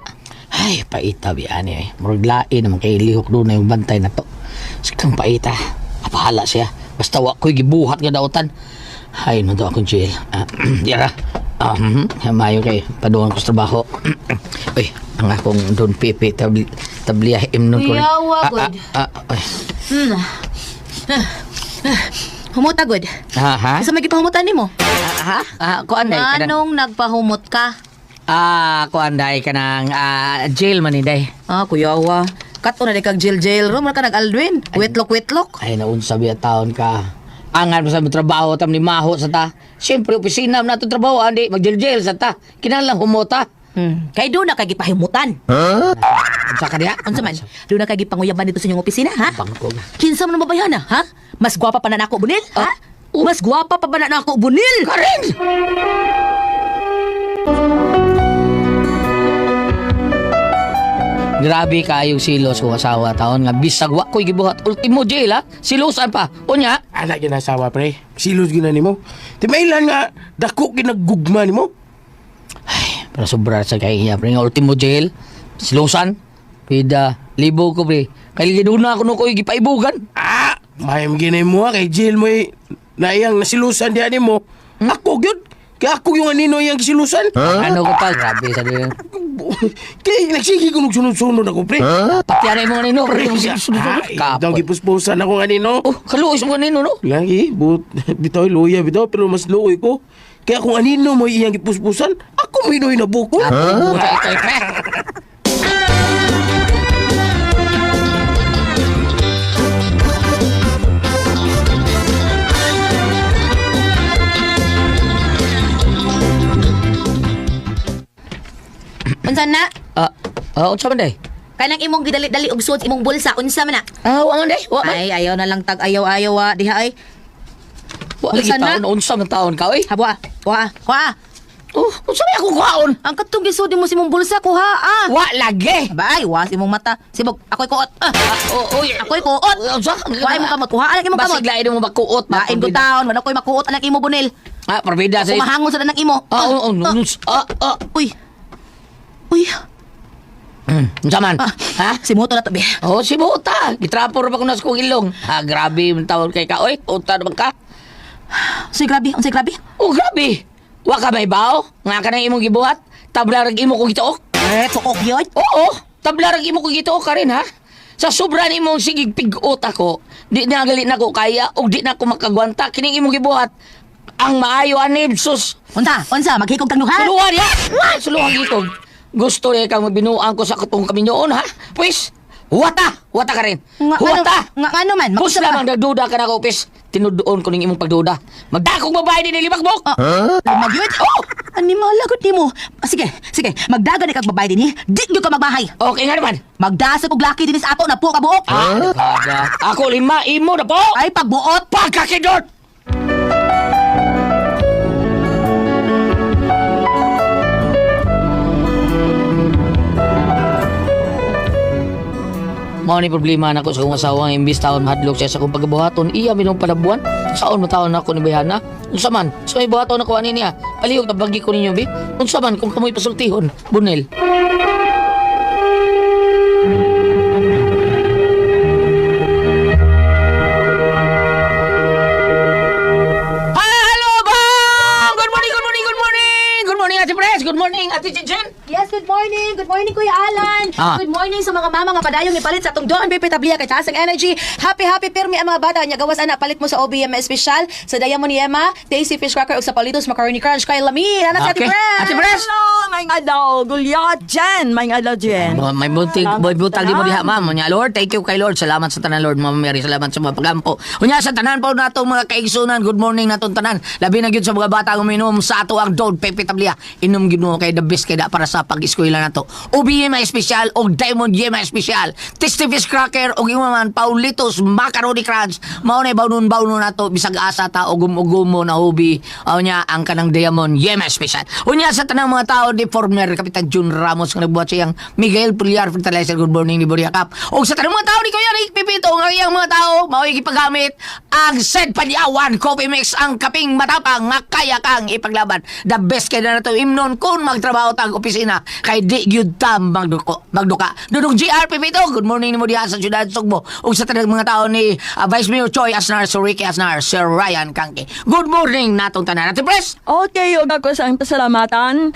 Ay, paita biyan eh. Murag lain naman kay lihok doon na yung bantay na to. Sikang paita. Apahala siya. Basta wa ko'y gibuhat nga dautan. Ay, no to akong jail. Ah, yara. Ah, Mayo kay paduan ko sa trabaho. Uy, ang akong Don Pepe tabliya imnon ko. Rin. Kuyawa, Ah, good. ah, ah, ay. Humuta, good. Ha, ha? Isa may gipahumutan nimo. Ha? Ah, kuan day ka nang- Anong nagpahumot ka? Ah, kuan day ka nang jail man ni day. Ah, kuyawa. Kato na di kag jail-jail room, ka nag-aldwin. Wetlok-wetlok. Ay, naunsa biya taon ka. Angan mo sa trabaho tam ni Maho sa ta. Siyempre, opisina mo na itong trabaho, andi, mag-jail-jail sa ta. Kinahanglan humota. Kay doon na kay gipahimutan. Unsa ka diha? Unsa man? Doon na kay gipanguyaban dito sa inyong opisina, ha? Bangkog. Kinsa man mabayana, ha? Mas gwapa pa na nako bunil, ha? Mas gwapa pa ba na nako bunil? Karen! Grabe kaayong silos kong asawa taon nga bisag wa ko'y gibuhat ultimo jail ha. Silosan pa. Unya, Anak ginasawa pre. Silos gina nimo. Timailan nga dako ginaggugma nimo. Pero sobra sa kay niya, pre. Nga ultimo jail, silusan, pida, libo ko, pre. Kay giduna ako no ko'y gipaibugan. Ah, mayam ginay mo ha, kay jail mo eh. Naiyang nasilusan diha nimo. Ako gyud. Kay ako yung anino iyang gisilusan. Ano ko pa, grabe sa din. Kay nagsige ko nagsunod-sunod ako pre. Pati ano yung mga nino, pre. Ay, daw Kapon. gipuspusan ako anino. Oh, kaluoy sa mga nino, no? Lagi, but, bitaw, luya, bitaw, pero mas luoy ko. Kaya kung anino mo iyang gipuspusan, ako mo inoy na buko. Huh? Ito, pre. Unsa na? Ah, unsa man day? Kanang imong gidali-dali og suod imong bulsa, unsa man na? Ah, wa man day, wa man. Ay, ayaw na lang tag ayaw-ayaw ah, diha ay. Wa lagi Unsa na? taon, unsa man taon ka, oy? Habwa, wa, wa. Oh, unsa may akong kuhaon? Ang katong gisuod mo sa imong bulsa kuha ah. Wa lagi. Ba ay, wa sa imong mata. Sibog, ako'y kuot. Ah, Oh, oy. ako'y kuot. Unsa? Wa imong kamot kuha anak imong kamot. Basig lain mo makuot, Lain ko taon, wala ko'y makuot anak imo bunil. Ah, parbida sa Kumahangon sa anak imo. Ah, oh, oh, no, ah, ah. Uy. Uy. Unsa man? Ah, Ha? Si Moto na to, be. Oh, si Buta. Gitrapo ra ba ko na sa kong ilong. Ha, grabe yung tawag kay ka. Oy, unta naman ka. Unsay grabe, unsay grabe. Oh, grabe. Wa ka may bao? Nga ka nang imong gibuhat? Tabla rag imo kong gituok? Eh, tuok yun. Oo, tabla rag imo kong gituok ka rin, ha? Sa sobra nimong sigig pigot ako, di na gali na ko kaya og di na ko makagwanta kining imong gibuhat. Ang maayo anib sus. Unsa, unsa, maghikog kang duha. Suluhan ya. Suluhan gikog. Gusto niya kang magbinuang ko sa katong kaminyoon ha? Pwes, huwata! Huwata ka rin. Nga, Huwata! Ano, nga, ano man, Pus makusap ka. lamang nagduda ka na ko, Pis. Tinudoon ko ning imong pagduda. Magdakong babae din nilimagbok! Ah, Magyud? Oh! Ani malagot nimo. Ah, sige, sige, magdagan ni kag babae dinhi. Di gyud ka magbahay. Okay nga naman. Magdasag og laki dinhi sa ato na po ka buok. Ah, nagkada. Ako lima, imo na po! Ay pagbuot. Pagkakidot! Mao ni problema nako sa akong asawa nga imbis taon mahadlok siya sa akong pagabuhaton, iya minong palabuan. Saon mo taon nako ni Bayhana? Unsa man? Sa may buhaton ako ani niya. Palihog tabagi ko ninyo bi. Unsa man kung kamoy pasultihon, Bunel. Hello, bang! Good morning, good morning, good morning! Good morning, Ate Pres! Good morning, Ate Chichen! Yes, good morning. Good morning, Kuya Alan. Ah. Good morning sa mga mama nga padayong ipalit sa atong Don BP Tablia kay taas ang energy. Happy happy pirmi ang mga bata nya gawas ana palit mo sa OBM espesyal sa Diamond ni Emma, Tasty Fish Cracker ug sa Palitos Macaroni Crunch kay Lami. Ana sa Ate Okay. Pres. Ate Pres! Hello, may adlaw, Gulyat Jen, may adlaw Jen. May bunting, may butang di mo diha, ma'am. Unya, Lord, thank you kay Lord. Salamat sa tanan, Lord. Ma'am Mary, salamat sa mga pagampo. Unya, sa tanan po nato mga kaigsunan. Good morning natong tanan. Labi na gyud sa mga bata uminom sa ato ang Don Pepe Tablia. Inom gyud mo kay the best kay da para sa pag-eskwela nato. OBM espesyal og Diamond Yema espesyal. Tasty Fish Cracker og ingon man Paulitos Macaroni Crunch. Mao na bawnon-bawnon nato bisag asa ta og gumo na hobi. Aw nya ang kanang Diamond Yema espesyal. Unya sa tanang mga tao ni former Kapitan Jun Ramos nga nagbuhat siyang Miguel Pullar Fertilizer. Good morning ni Boria Cup. Og sa tanang mga tao ni Kuya Rick Pipito nga iyang mga tao mao gipagamit ang Sed Panyawan Coffee Mix, ang kaping matapang nga kaya kang ipaglaban. The best kay na nato imnon kung magtrabaho tag opisina kay di gyud ta magduko magduka. Dudong GR Pipito, good morning nimo diha sa syudad Sugbo. Ug sa tanang mga tao ni Vice Mayor Choi Asnar, Sir Ricky Asnar, Sir Ryan Kangke. Good morning natong tanan. Ate Pres. Okay, ug ako sa ang pasalamatan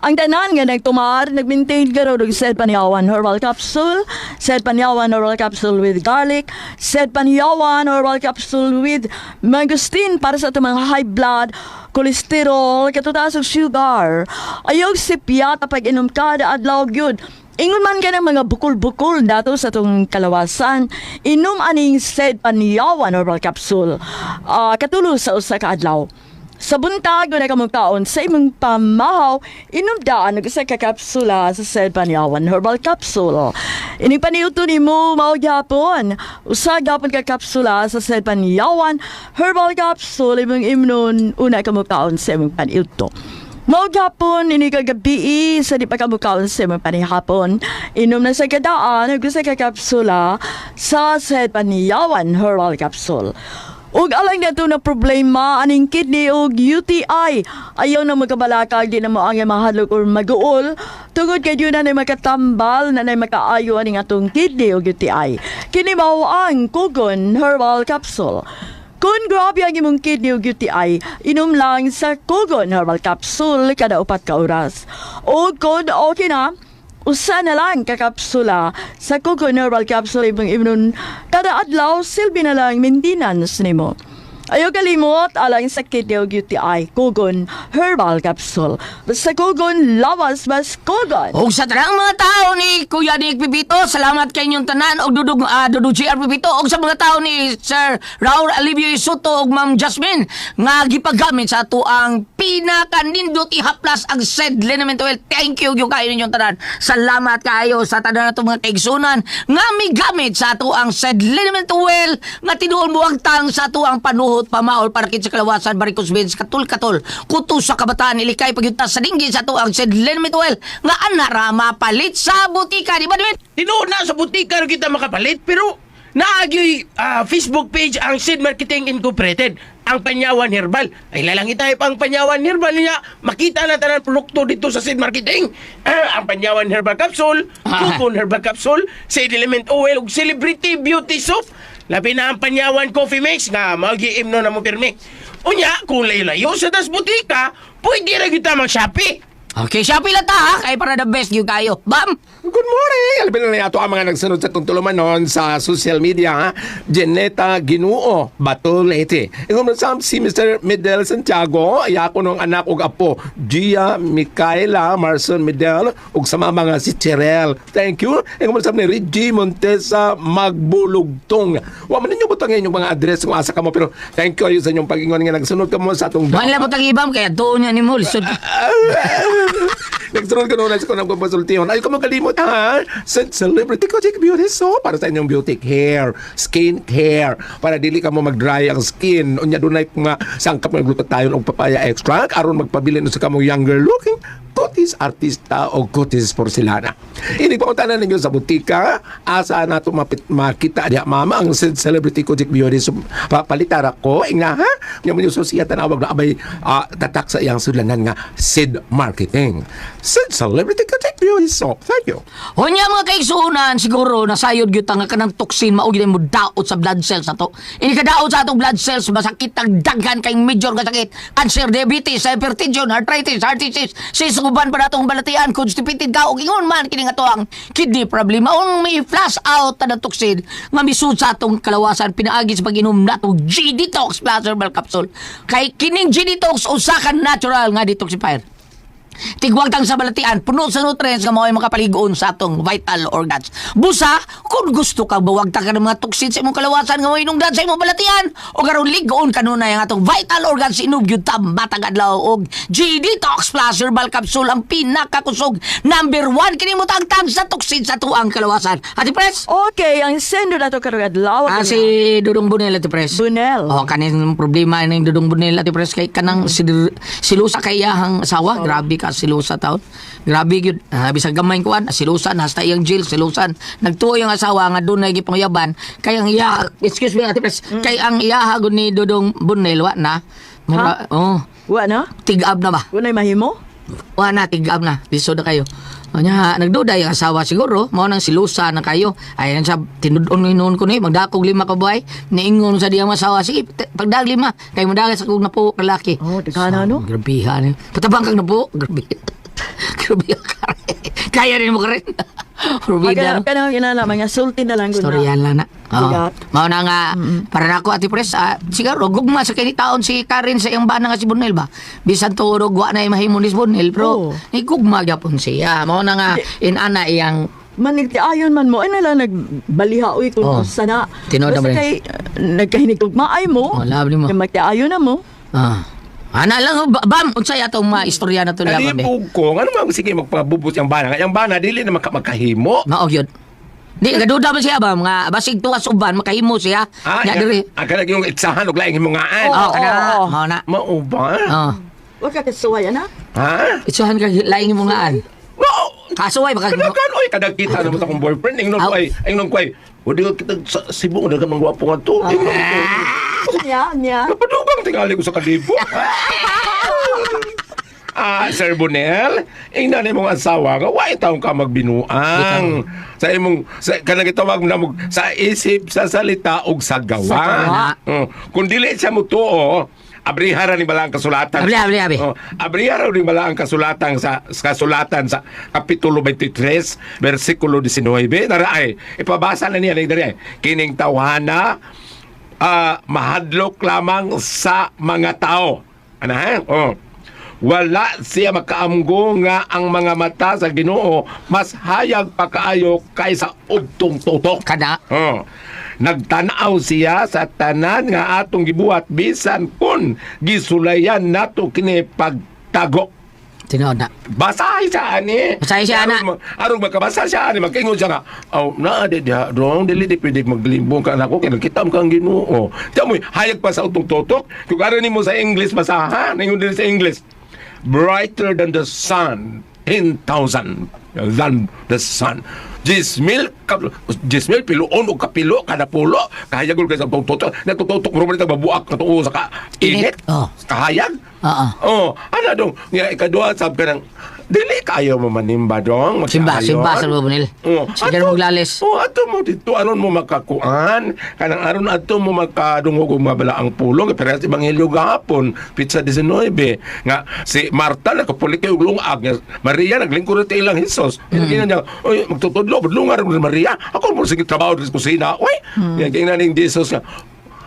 ang tanan nga nagtumar, nag-maintain karon og Sed Panyawan Herbal Capsule, Sed Panyawan Herbal Capsule with garlic, Sed Panyawan Herbal Capsule with mangosteen para sa atong mga high blood, cholesterol, katutaas og sugar. Ayaw sipyata pag inom kada adlaw gyud. Ingon man ka ng mga bukol-bukol dato sa atong kalawasan, inom aning Sed Panyawan Herbal Capsule. Katulo sa usa ka adlaw. Sa buntag, una ka kaon sa imong pamahaw, inom daan og usa ka kapsula sa Sed Panyawan Herbal Capsule. Ining paniuto nimo mao gyapon. Usa gyapon ka kapsula sa Sed Panyawan Herbal Capsule imong imnon una ka kaon sa imong paniuto. Mao gyapon ini kagabi sa di pa ka mukaon sa imong panihapon. Inom na sa kadaan og usa ka kapsula sa Sed Panyawan Herbal Capsule. Ug alang nato na problema aning kidney ug UTI. Ayaw na magkabalakag, di na mo ang mahadlok or maguol tungod kay di na nay makatambal na nay makaayo aning atong kidney ug UTI. Kini mao ang Kugon Herbal Capsule. Kung grabe ang imong kidney ug UTI, inom lang sa Kugon Herbal Capsule kada 4 ka oras. O kung okay na, usa na lang ka kapsula sa Kugon Herbal Capsule imong imnon kada adlaw, silbi na lang maintenance nimo. Ayaw kalimot alang sa kidney ug UTI, Kugon Herbal Capsule. Basta Kugon, lawas mas Kugon. Og sa tanang mga tao ni Kuya Nick Pipito, salamat kay inyong tanan og dudong GR Pipito, og sa mga tao ni Sir Raul Alivio Soto og Ma'am Jasmine nga gipagamit sa ato ang pinakanindot ihaplas ang Sed Liniment Oil. Thank you gyud kayo ninyong tanan. Salamat kayo sa tanan nato mga kaigsunan nga migamit sa ato ang Sed Liniment Oil nga tinuon mo ang tang sa ato ang panuhot, pamaol, parakit sa kalawasan, varicose veins, katul-katol, kuto sa kabataan, ilikay pagyunta sa dinggin sa ato ang Sed Liniment Oil nga ana ra mapalit sa butika, di ba, David? Tinuod na sa butika ra kita makapalit, pero naagyoy Facebook page ang Seed Marketing Incorporated, ang Panyawan Herbal. Ay lalang i-type ang Panyawan Herbal niya, makita na tanan produkto dito sa Seed Marketing. Ang Panyawan Herbal Capsule, Kugon Herbal Capsule, Seed Element Oil ug Celebrity Beauty Soap. Labi na ang Panyawan Coffee Mix nga magi-imno na mo pirmi. Unya, kung layo-layo sa tas butika, pwede ra kita mag-Shopee. Okay, Shopee lang ta ha, kay para the best gyud kayo. Bam! Good morning! Albi na nato ang mga nagsunod sa tungtulumanon sa social media, ha? Janeta Ginuo, Bato Leyte. Ingon sa si Mr. Medel Santiago, ayako ng anak ug apo, Gia Micaela Marson Medel, ug sa mama nga si Cherel. Thank you. Ingon sa ni Reggie Montesa Magbulugtong. Wa man ninyo butang inyong mga address kung asa kamo, pero thank you sa inyong pag-ingon nga nagsunod kamo sa atong Manila po tag-ibam kaya doon niya ni mo. Lisod. Nagsunod ka noon sa kunang konsultihon. Ay, kung kalimot ha. Sa Celebrity Kojic Beauty Soap para sa inyong beauty care, skin care, para dili ka mo mag-dry ang skin. Unya dunay mga sangkap ng glutathione og papaya extract aron magpabilin sa kamong younger looking kutis artista o kutis porcelana. Ini pa tanan ninyo sa butika, asa nato mapit makita diha, mama, ang Celebrity Kojic Beauty Soap. Palitara ko, ingna ha. Nya mo susiya tanawag na abay tatak sa iyang sudlanan nga Sid Marketing. Sid Celebrity Kojic Beauty Soap. Thank you. Unya mga kaigsuonan, siguro nasayod gyud ta nga kanang toxin mao gyud mo daot sa blood cells nato. Ini kadaot sa atong blood cells, masakit ang daghan kay major nga sakit, cancer, diabetes, hypertension, arthritis, heart disease, sis uban pa natong balatian, constipated ka og ingon man kini nga to ang kidney problem. Maong may flush out ta ng toxin nga misud sa atong kalawasan pinaagi sa pag-inom natong G Detox Plus Herbal Capsule. Kay kining G Detox usa ka natural nga detoxifier. Tigwagtang sa balatian, puno sa nutrients nga mao'y makapaligon sa atong vital organs. Busa, kung gusto ka bawagtang ka ng mga toxins sa imong kalawasan nga mao'y inungdan sa imong balatian, o karon ligoon kanunay ang atong vital organs, inog gyud ta matag adlaw og G Detox Plus Herbal Capsule, ang pinakakusog number 1 kini mo tangtang sa toxins sa tuang kalawasan. Ate Pres? Okay, ang sender nato karong adlaw. Ah, si Dudong Bunel, Ate Pres. Bunel. Oh, kanin problema ning Dudong Bunel, Ate Pres, kay kanang silusa kay iyahang asawa. Grabe ka silusa taon. Grabe gyud. Ah, bisag gamay kuan, silusan hasta iyang jail silusan. Nagtuo yung asawa nga dunay gipanguyaban kay ang iya, excuse me, Ate Pres, kay ang iya gud ni Dudong Bunel wa na. Mura, oh, Wa na? tig-ab na ba? Wa na'y mahimo? Wa na, tig-ab na. Lisod na kayo. O nya, nagduda yung asawa siguro, mao nang silusa na kayo. Ayan sa tinud-on noon ko ni, magdakog 5 ka buhay, niingon sa diyang asawa, sige, pagdag 5, kay modagan sa kong napo kalaki. Oh, daghan no? Grabihan. Patabang kang napo, grabe. Grabe ka rin. Kaya rin mo ka rin. Rubida. Pagka kanang inana mga sulti na lang gud na. Storyan lang na. Oo. Bigat. Mao na nga, para na ako, Ate Pres, siguro, gugma sa kini taon si Karen sa iyang bana nga si Bonel ba? Bisan turog, wa na mahimo ni Bonel, pero Oo. ni gugma gyapon siya. Mao na nga, inana iyang Manigtiayon man mo, ay nala nagbaliha uy kung Oh. usa na. Tinuod na Basta ba rin? kay nagkahinigugmaay mo. Oh, labi mo. Kay magtiayon na mo. Ana lang, bam, unsay atong mga istorya na to niya, bam, eh. Nalibog ko. Ano man sige magpabubot yung bana. Yung bana dili na makahimo. Mao gyud. Di, gaduda ba siya ba? Mga basig tuwas uban, makahimo siya. Ah, Nya diri. Ang kanag yung itsahan og laing himungaan. Oh, kana. oo. Mao na. Mao ba? Oh. Wa ka kasuway ana. Ha? Itsahan ka laing himungaan. No. Kasuway baka Kadagan oy kadag kita na mo sa akong boyfriend ingnon ko Aw. ay ingnon ko ay. Wadi ka kita sa Cebu nga mang gwapo nga to. Ingnon ko. Nya, nya. Napadugang tingali ko sa kalibo. Ah, Sir Bonel, ingnan imong asawa nga wa taong ka magbinuang. Sa imong sa kanang gitawag na mo sa isip, sa salita ug sa gawa. Sa gawa. Kung dili siya mutuo, abrihara ni bala ang kasulatan. Abli, abli, abli. Oh, abrihara ni bala ang kasulatan sa kasulatan sa kapitulo 23 versikulo 19. Nara ay ipabasa na niya ni diri ay, kining tawhana mahadlok lamang sa mga tao. Ano ha? Oh. Wala siya makaamgo nga ang mga mata sa Ginoo mas hayag pa kaayo kaysa udtong tutok. Kana. Oh. Nagtanaw siya sa tanan nga atong gibuhat bisan kun gisulayan nato kini pagtago. Tinuod na. Basahin siya ani. Basahin siya, ana. Aron makabasa siya ani magkaingon siya nga. Oh, naa di diha dong dili di pwede maglimbong ka nako kay nakita mo kang Ginoo. Tiyan mo hayag pa sa utong tutok. Kung aron nimo sa English basahan, ningon dili sa English. Brighter than the sun, 10,000 than the sun. 10,000 10,000 piluon og kapilo kada pulo kahayag kay sa utong tutok. Natututok mo rin babuak katuo sa ka init. Oh. Kahayag. Oo. Oh, ano dong? Nga ikaduha sab ka ng dili kayo mo manimba dong. Simba, magkaayon. simba sa Bonel. Oh, Sige mo glalis. Oh, ato mo dito aron mo makakuan, kanang aron ato mo makadungog og mabala ang pulong pero sa ebanghelyo gahapon, pizza 19 nga si Marta nakapulik kay og lungag nga Maria naglingkod ta ilang Hesus. Mm. Niya, oy magtutudlo budlungar mo ni Maria. Ako mo sige trabaho sa kusina. Oy, mm. Kaya ning Jesus nga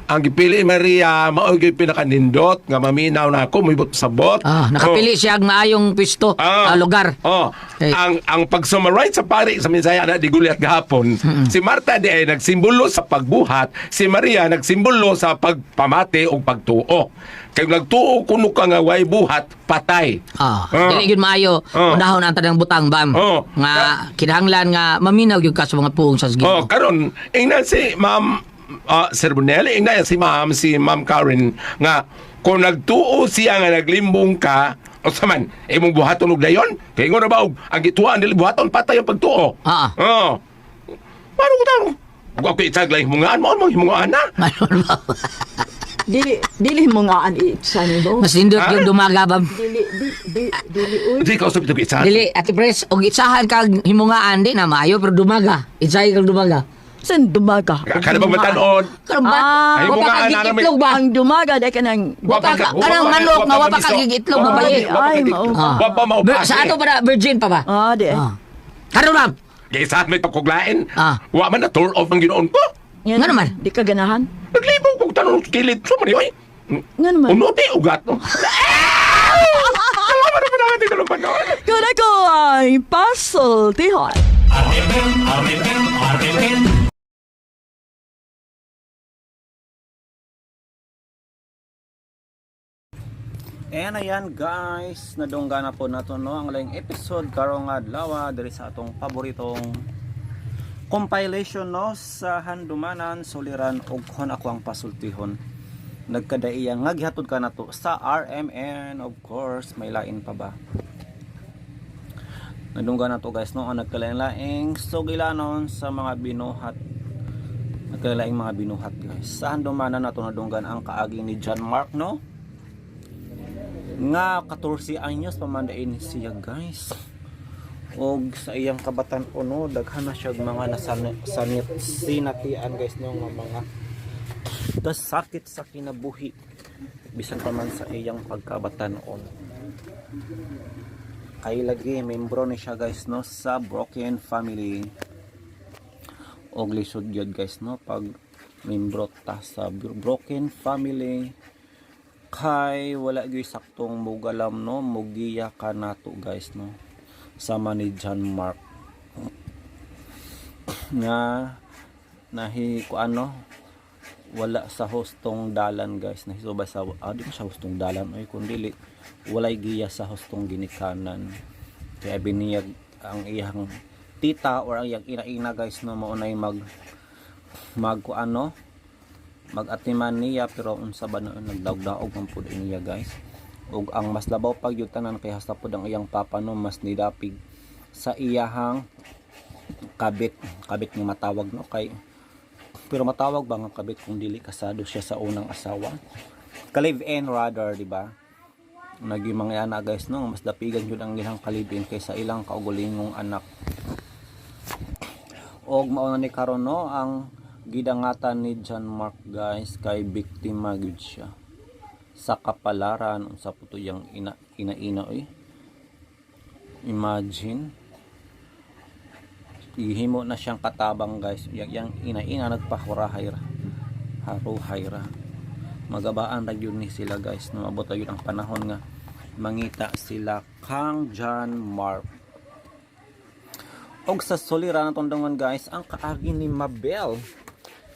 ang gipili Maria mao gyud pinakanindot nga maminaw na ako moibot sabot. Ah, nakapili siya ang maayong pwesto, lugar. Oh, Okay. ang pag-summarize sa pari sa mensahe na di Goliath gahapon, si Marta di ay nagsimbolo sa pagbuhat, si Maria nagsimbolo sa pagpamati o pagtuo. Kay nagtuo kuno ka nga way buhat, patay. Ah, Oh. dili gyud maayo. Oh. Unahon ang tanang butang bam. Oh. Nga kinahanglan nga maminaw gyud ka sa mga puong sa Oh, Ginoo. karon ingnan si Ma'am Sir Bonelli, ingnan si Ma'am Karen nga kung nagtuo siya nga naglimbong ka, o sa man, imong buhaton og dayon, kay ingon na ba og ang gituan dili buhaton patay ang pagtuo. Ah. Oh. Paano ko taro? Ako itag lang himungaan mo, mo himungaan na. Manon ba? Dili dili mo nga an iiksa ni do. Mas nindot Ah? yung dumaga bam. Dili di di dili uy. Di ka usap ito itsa. Dili, Ate Pres, og itsahan kag himungaan di na maayo pero dumaga. Itsahay kag dumaga. San dumaga? Kada bang matanon? Karon ba? Ah. Ay, Wa pa himungaan kag na namin. itlog ba? Ang dumaga di ka nang Wa pa ka kanang manok nga wa pa kag itlog ba bayi? Ay, mao. Ah. Wa pa maupasi. Sa ato pa na virgin pa ba? Ah, di. Ah. Karon ma'am. Kaysa may pagkuglain. Ah. Wa man na tour off ang ginoon ko. Nga Nga naman. Di ka ganahan. Naglibaw kong tanong kilid. So man oy. Nga naman. Uno di ugat no. Salamat na natin tulong panahon. Kining Pasultihon. And ayan guys, nadungga na po nato no ang laing episode karong adlaw diri sa atong paboritong compilation no sa handumanan suliran og kon ako ang pasultihon. Nagkadaiya nga gihatod ka nato sa RMN, of course, may lain pa ba? Nadungga na to guys no ang nagkalain-laing sugilanon sa mga binuhat, nagkalaing mga binuhat guys. Sa handumanan nato nadunggan ang kaagi ni John Mark no nga 14 anyos pamandain siya guys, og sa iyang kabatan uno daghan na siya mga nasanit sinatian guys no nga mga kasakit sa kinabuhi bisan pa man sa iyang pagkabatan-on. Kay lagi membro ni siya guys no sa broken family, og lisod gyud guys no pag membro ta sa broken family kay wala gyud saktong mugalam no, mugiya ka nato guys no, sama ni John Mark nga nahi ko ano wala sa hustong dalan guys, nahisubay sa di ko sa hustong dalan ay kun dili walay giya sa hustong ginikanan, kaya biniyag ang iyang tita or ang iyang ina-ina guys no, maunay mag mag ano magatiman niya, pero unsa ba noon nagdaog-daog man pud niya guys. Ug ang mas labaw pag yun tanan kay hasta pud ang iyang papa no mas nidapig sa iyahang kabit, kabit nga matawag no, kay pero matawag ba nga kabit kung dili kasado siya sa unang asawa, ka-live in rather, di ba? Naging mga ana guys no, mas dapigan jud ang ilang ka-live in kaysa ilang kaugulingong anak. Og mao na ni karon no ang gidangatan ni John Mark guys, kay biktima gyud siya sa kapalaran unsa po to yang ina ina ina oy. Imagine ihimo na siyang katabang guys, yang, yang ina ina nagpahurahay ra, haruhay ra, magabaan ra gyud ni sila guys no, maabot ra gyud ang panahon nga mangita sila kang John Mark. Og sa sulira na tondongan guys ang kaagi ni Mabel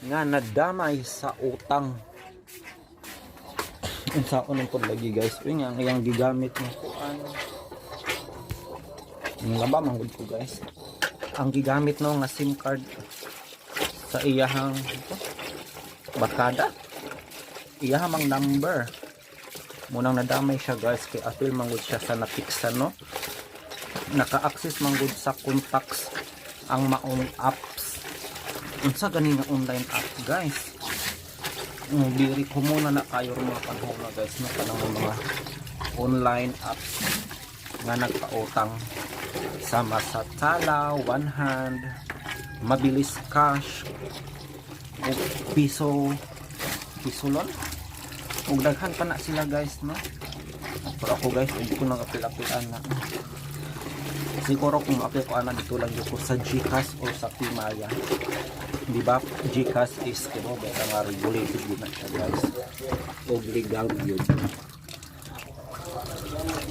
nga nadamay sa utang. Unsa unong pud lagi guys, uy nga ang iyang gigamit nga kuan, ang laba man gud ko guys, ang gigamit no nga SIM card sa iyahang barkada, iyahang mang number munang nadamay siya guys, kay apil man gud siya sa napiksan no, naka-access man gud sa contacts ang maong apps. Unsa gani nga online app guys, diri ko muna na kayo mga panahon na guys no, kanang mga online apps nga nagpautang sama sa Tala, One Hand, Mabilis Cash, ug Piso Pisolon, ug daghan pa na sila guys no. Pero ako guys hindi ko nang apil-apilan na. Siguro kung maapil ko ana dito lang ko sa GCash or sa Pimaya, di ba? GCash is kimo ba nga regulated yun na siya guys, og legal yun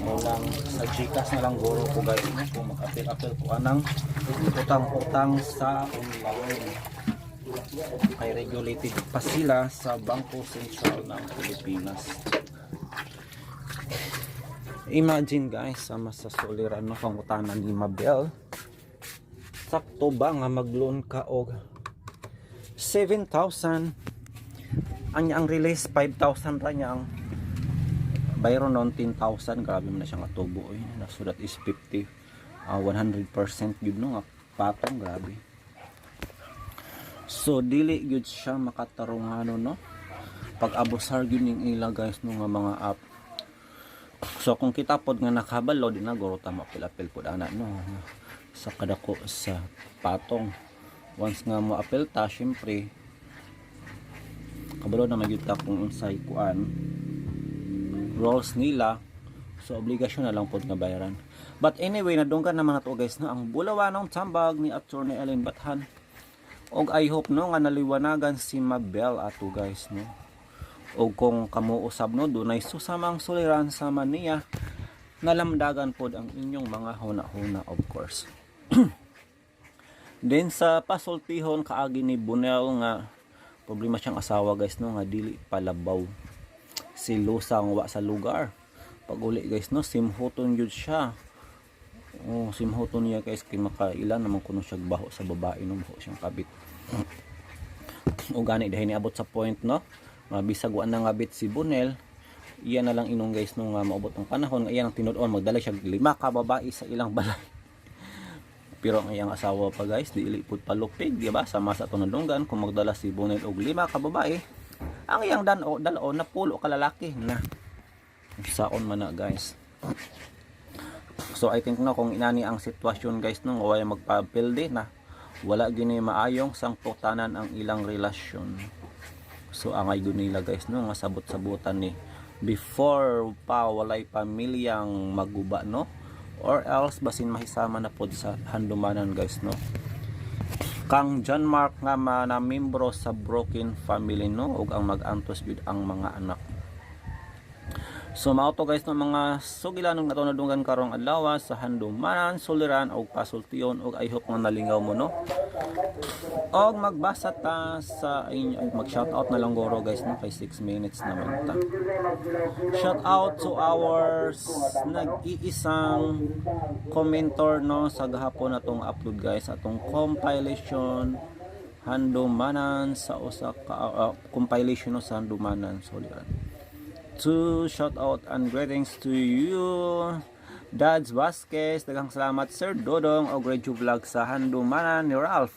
mo lang. Sa GCash na lang guro ko guys no, kung mag-apil-apil ko anang utang-utang sa online, kay regulated pa sila sa Bangko Sentral ng Pilipinas. Imagine guys, sama sa suliran no, pangutana ni Mabel, sakto ba nga mag-loan ka og 7,000, ang ang release 5,000 ra niya, ang bayron noon 10,000. Grabe man na siya nga tubo eh. So that is 50 100% yun no nga patong, grabe. So dili gyud siya makatarungano no, pag abusar gyud ning ila guys no nga mga app. So kung kita pod nga nakabalo di na guro ta maapil-apil pod ana no sa kadako sa patong. Once nga mo apil ta, syempre kabalo na magyud ta kung unsay kuan rules nila, so obligasyon na lang pod nga bayaran. But anyway, nadunggan naman nato guys no ang bulawanong tambag ni Attorney Ellen Bathan, og I hope no nga naliwanagan si Mabel ato guys no. Og kung kamo usab no dunay susamang suliran sama niya, Nalamdagan pod ang inyong mga huna-huna, of course. Then sa pasultihon kaagi ni Bunel nga problema siyang asawa, guys, no, nga dili palabaw, silusa nga wa sa lugar. Pag uli, guys, no, simhuton jud siya. Oh, simhuton niya, guys, kay makailan naman kuno siya baho sa babae, no, baho siyang kabit. O gani dahil niabot sa point, no, nga bisag wa na nga bit si Bunel, iya na lang inong, guys, no, nga maabot ang panahon nga iya nang tinud-on magdala siya lima ka babae sa ilang balay. Pero ang iyang asawa pa, guys, dili pud palupig, di ba? Sama sa atong nadunggan, kung magdala si Bunel og lima ka babae, ang iyang dan-o dalo na 10 ka lalaki na. Saon man na, guys. So I think, no, kung inani ang sitwasyon, guys, no, nga way magpapildi na, wala gini maayong sangputanan ang ilang relasyon. So angay gud nila, guys, no, nga sabot-sabutan ni before pa walay pamilyang maguba, no, or else basin mahisama na pod sa handumanan, guys, no, kang John Mark nga na membro sa broken family, no, ug ang mag-antos jud ang mga anak. So mao to, guys, no, mga sugilanon nga nadunggan karong adlaw sa handumanan, suliran og pasultion, ug I hope nga nalingaw mo, no. Og magbasa ta sa inyo, ay, mag shout out na lang guro, guys, no, kay 6 minutes naman ta. Shout out to our nag-iisang commentor, no, sa gahapon atong upload, guys, atong compilation handumanan sa usa ka compilation, no, sa handumanan suliran. To shout out and greetings to you, Dads Vasquez. Daghang salamat, Sir Dodong, og Radio Vlog sa handumanan ni Ralph,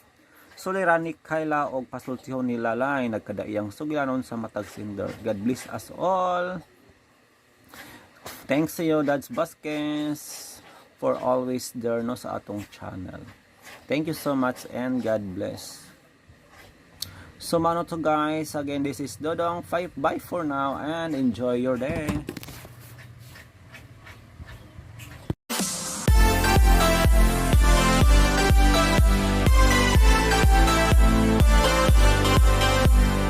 suliran ni Kyla og pasultihon ni Lalay, nagkadaiyang sugilanon sa matag sender. God bless us all. Thanks sa iyo, Dads Vasquez, for always there, no, sa atong channel. Thank you so much and God bless. So mao to, guys, again, this is Dodong 5. Bye for now and enjoy your day.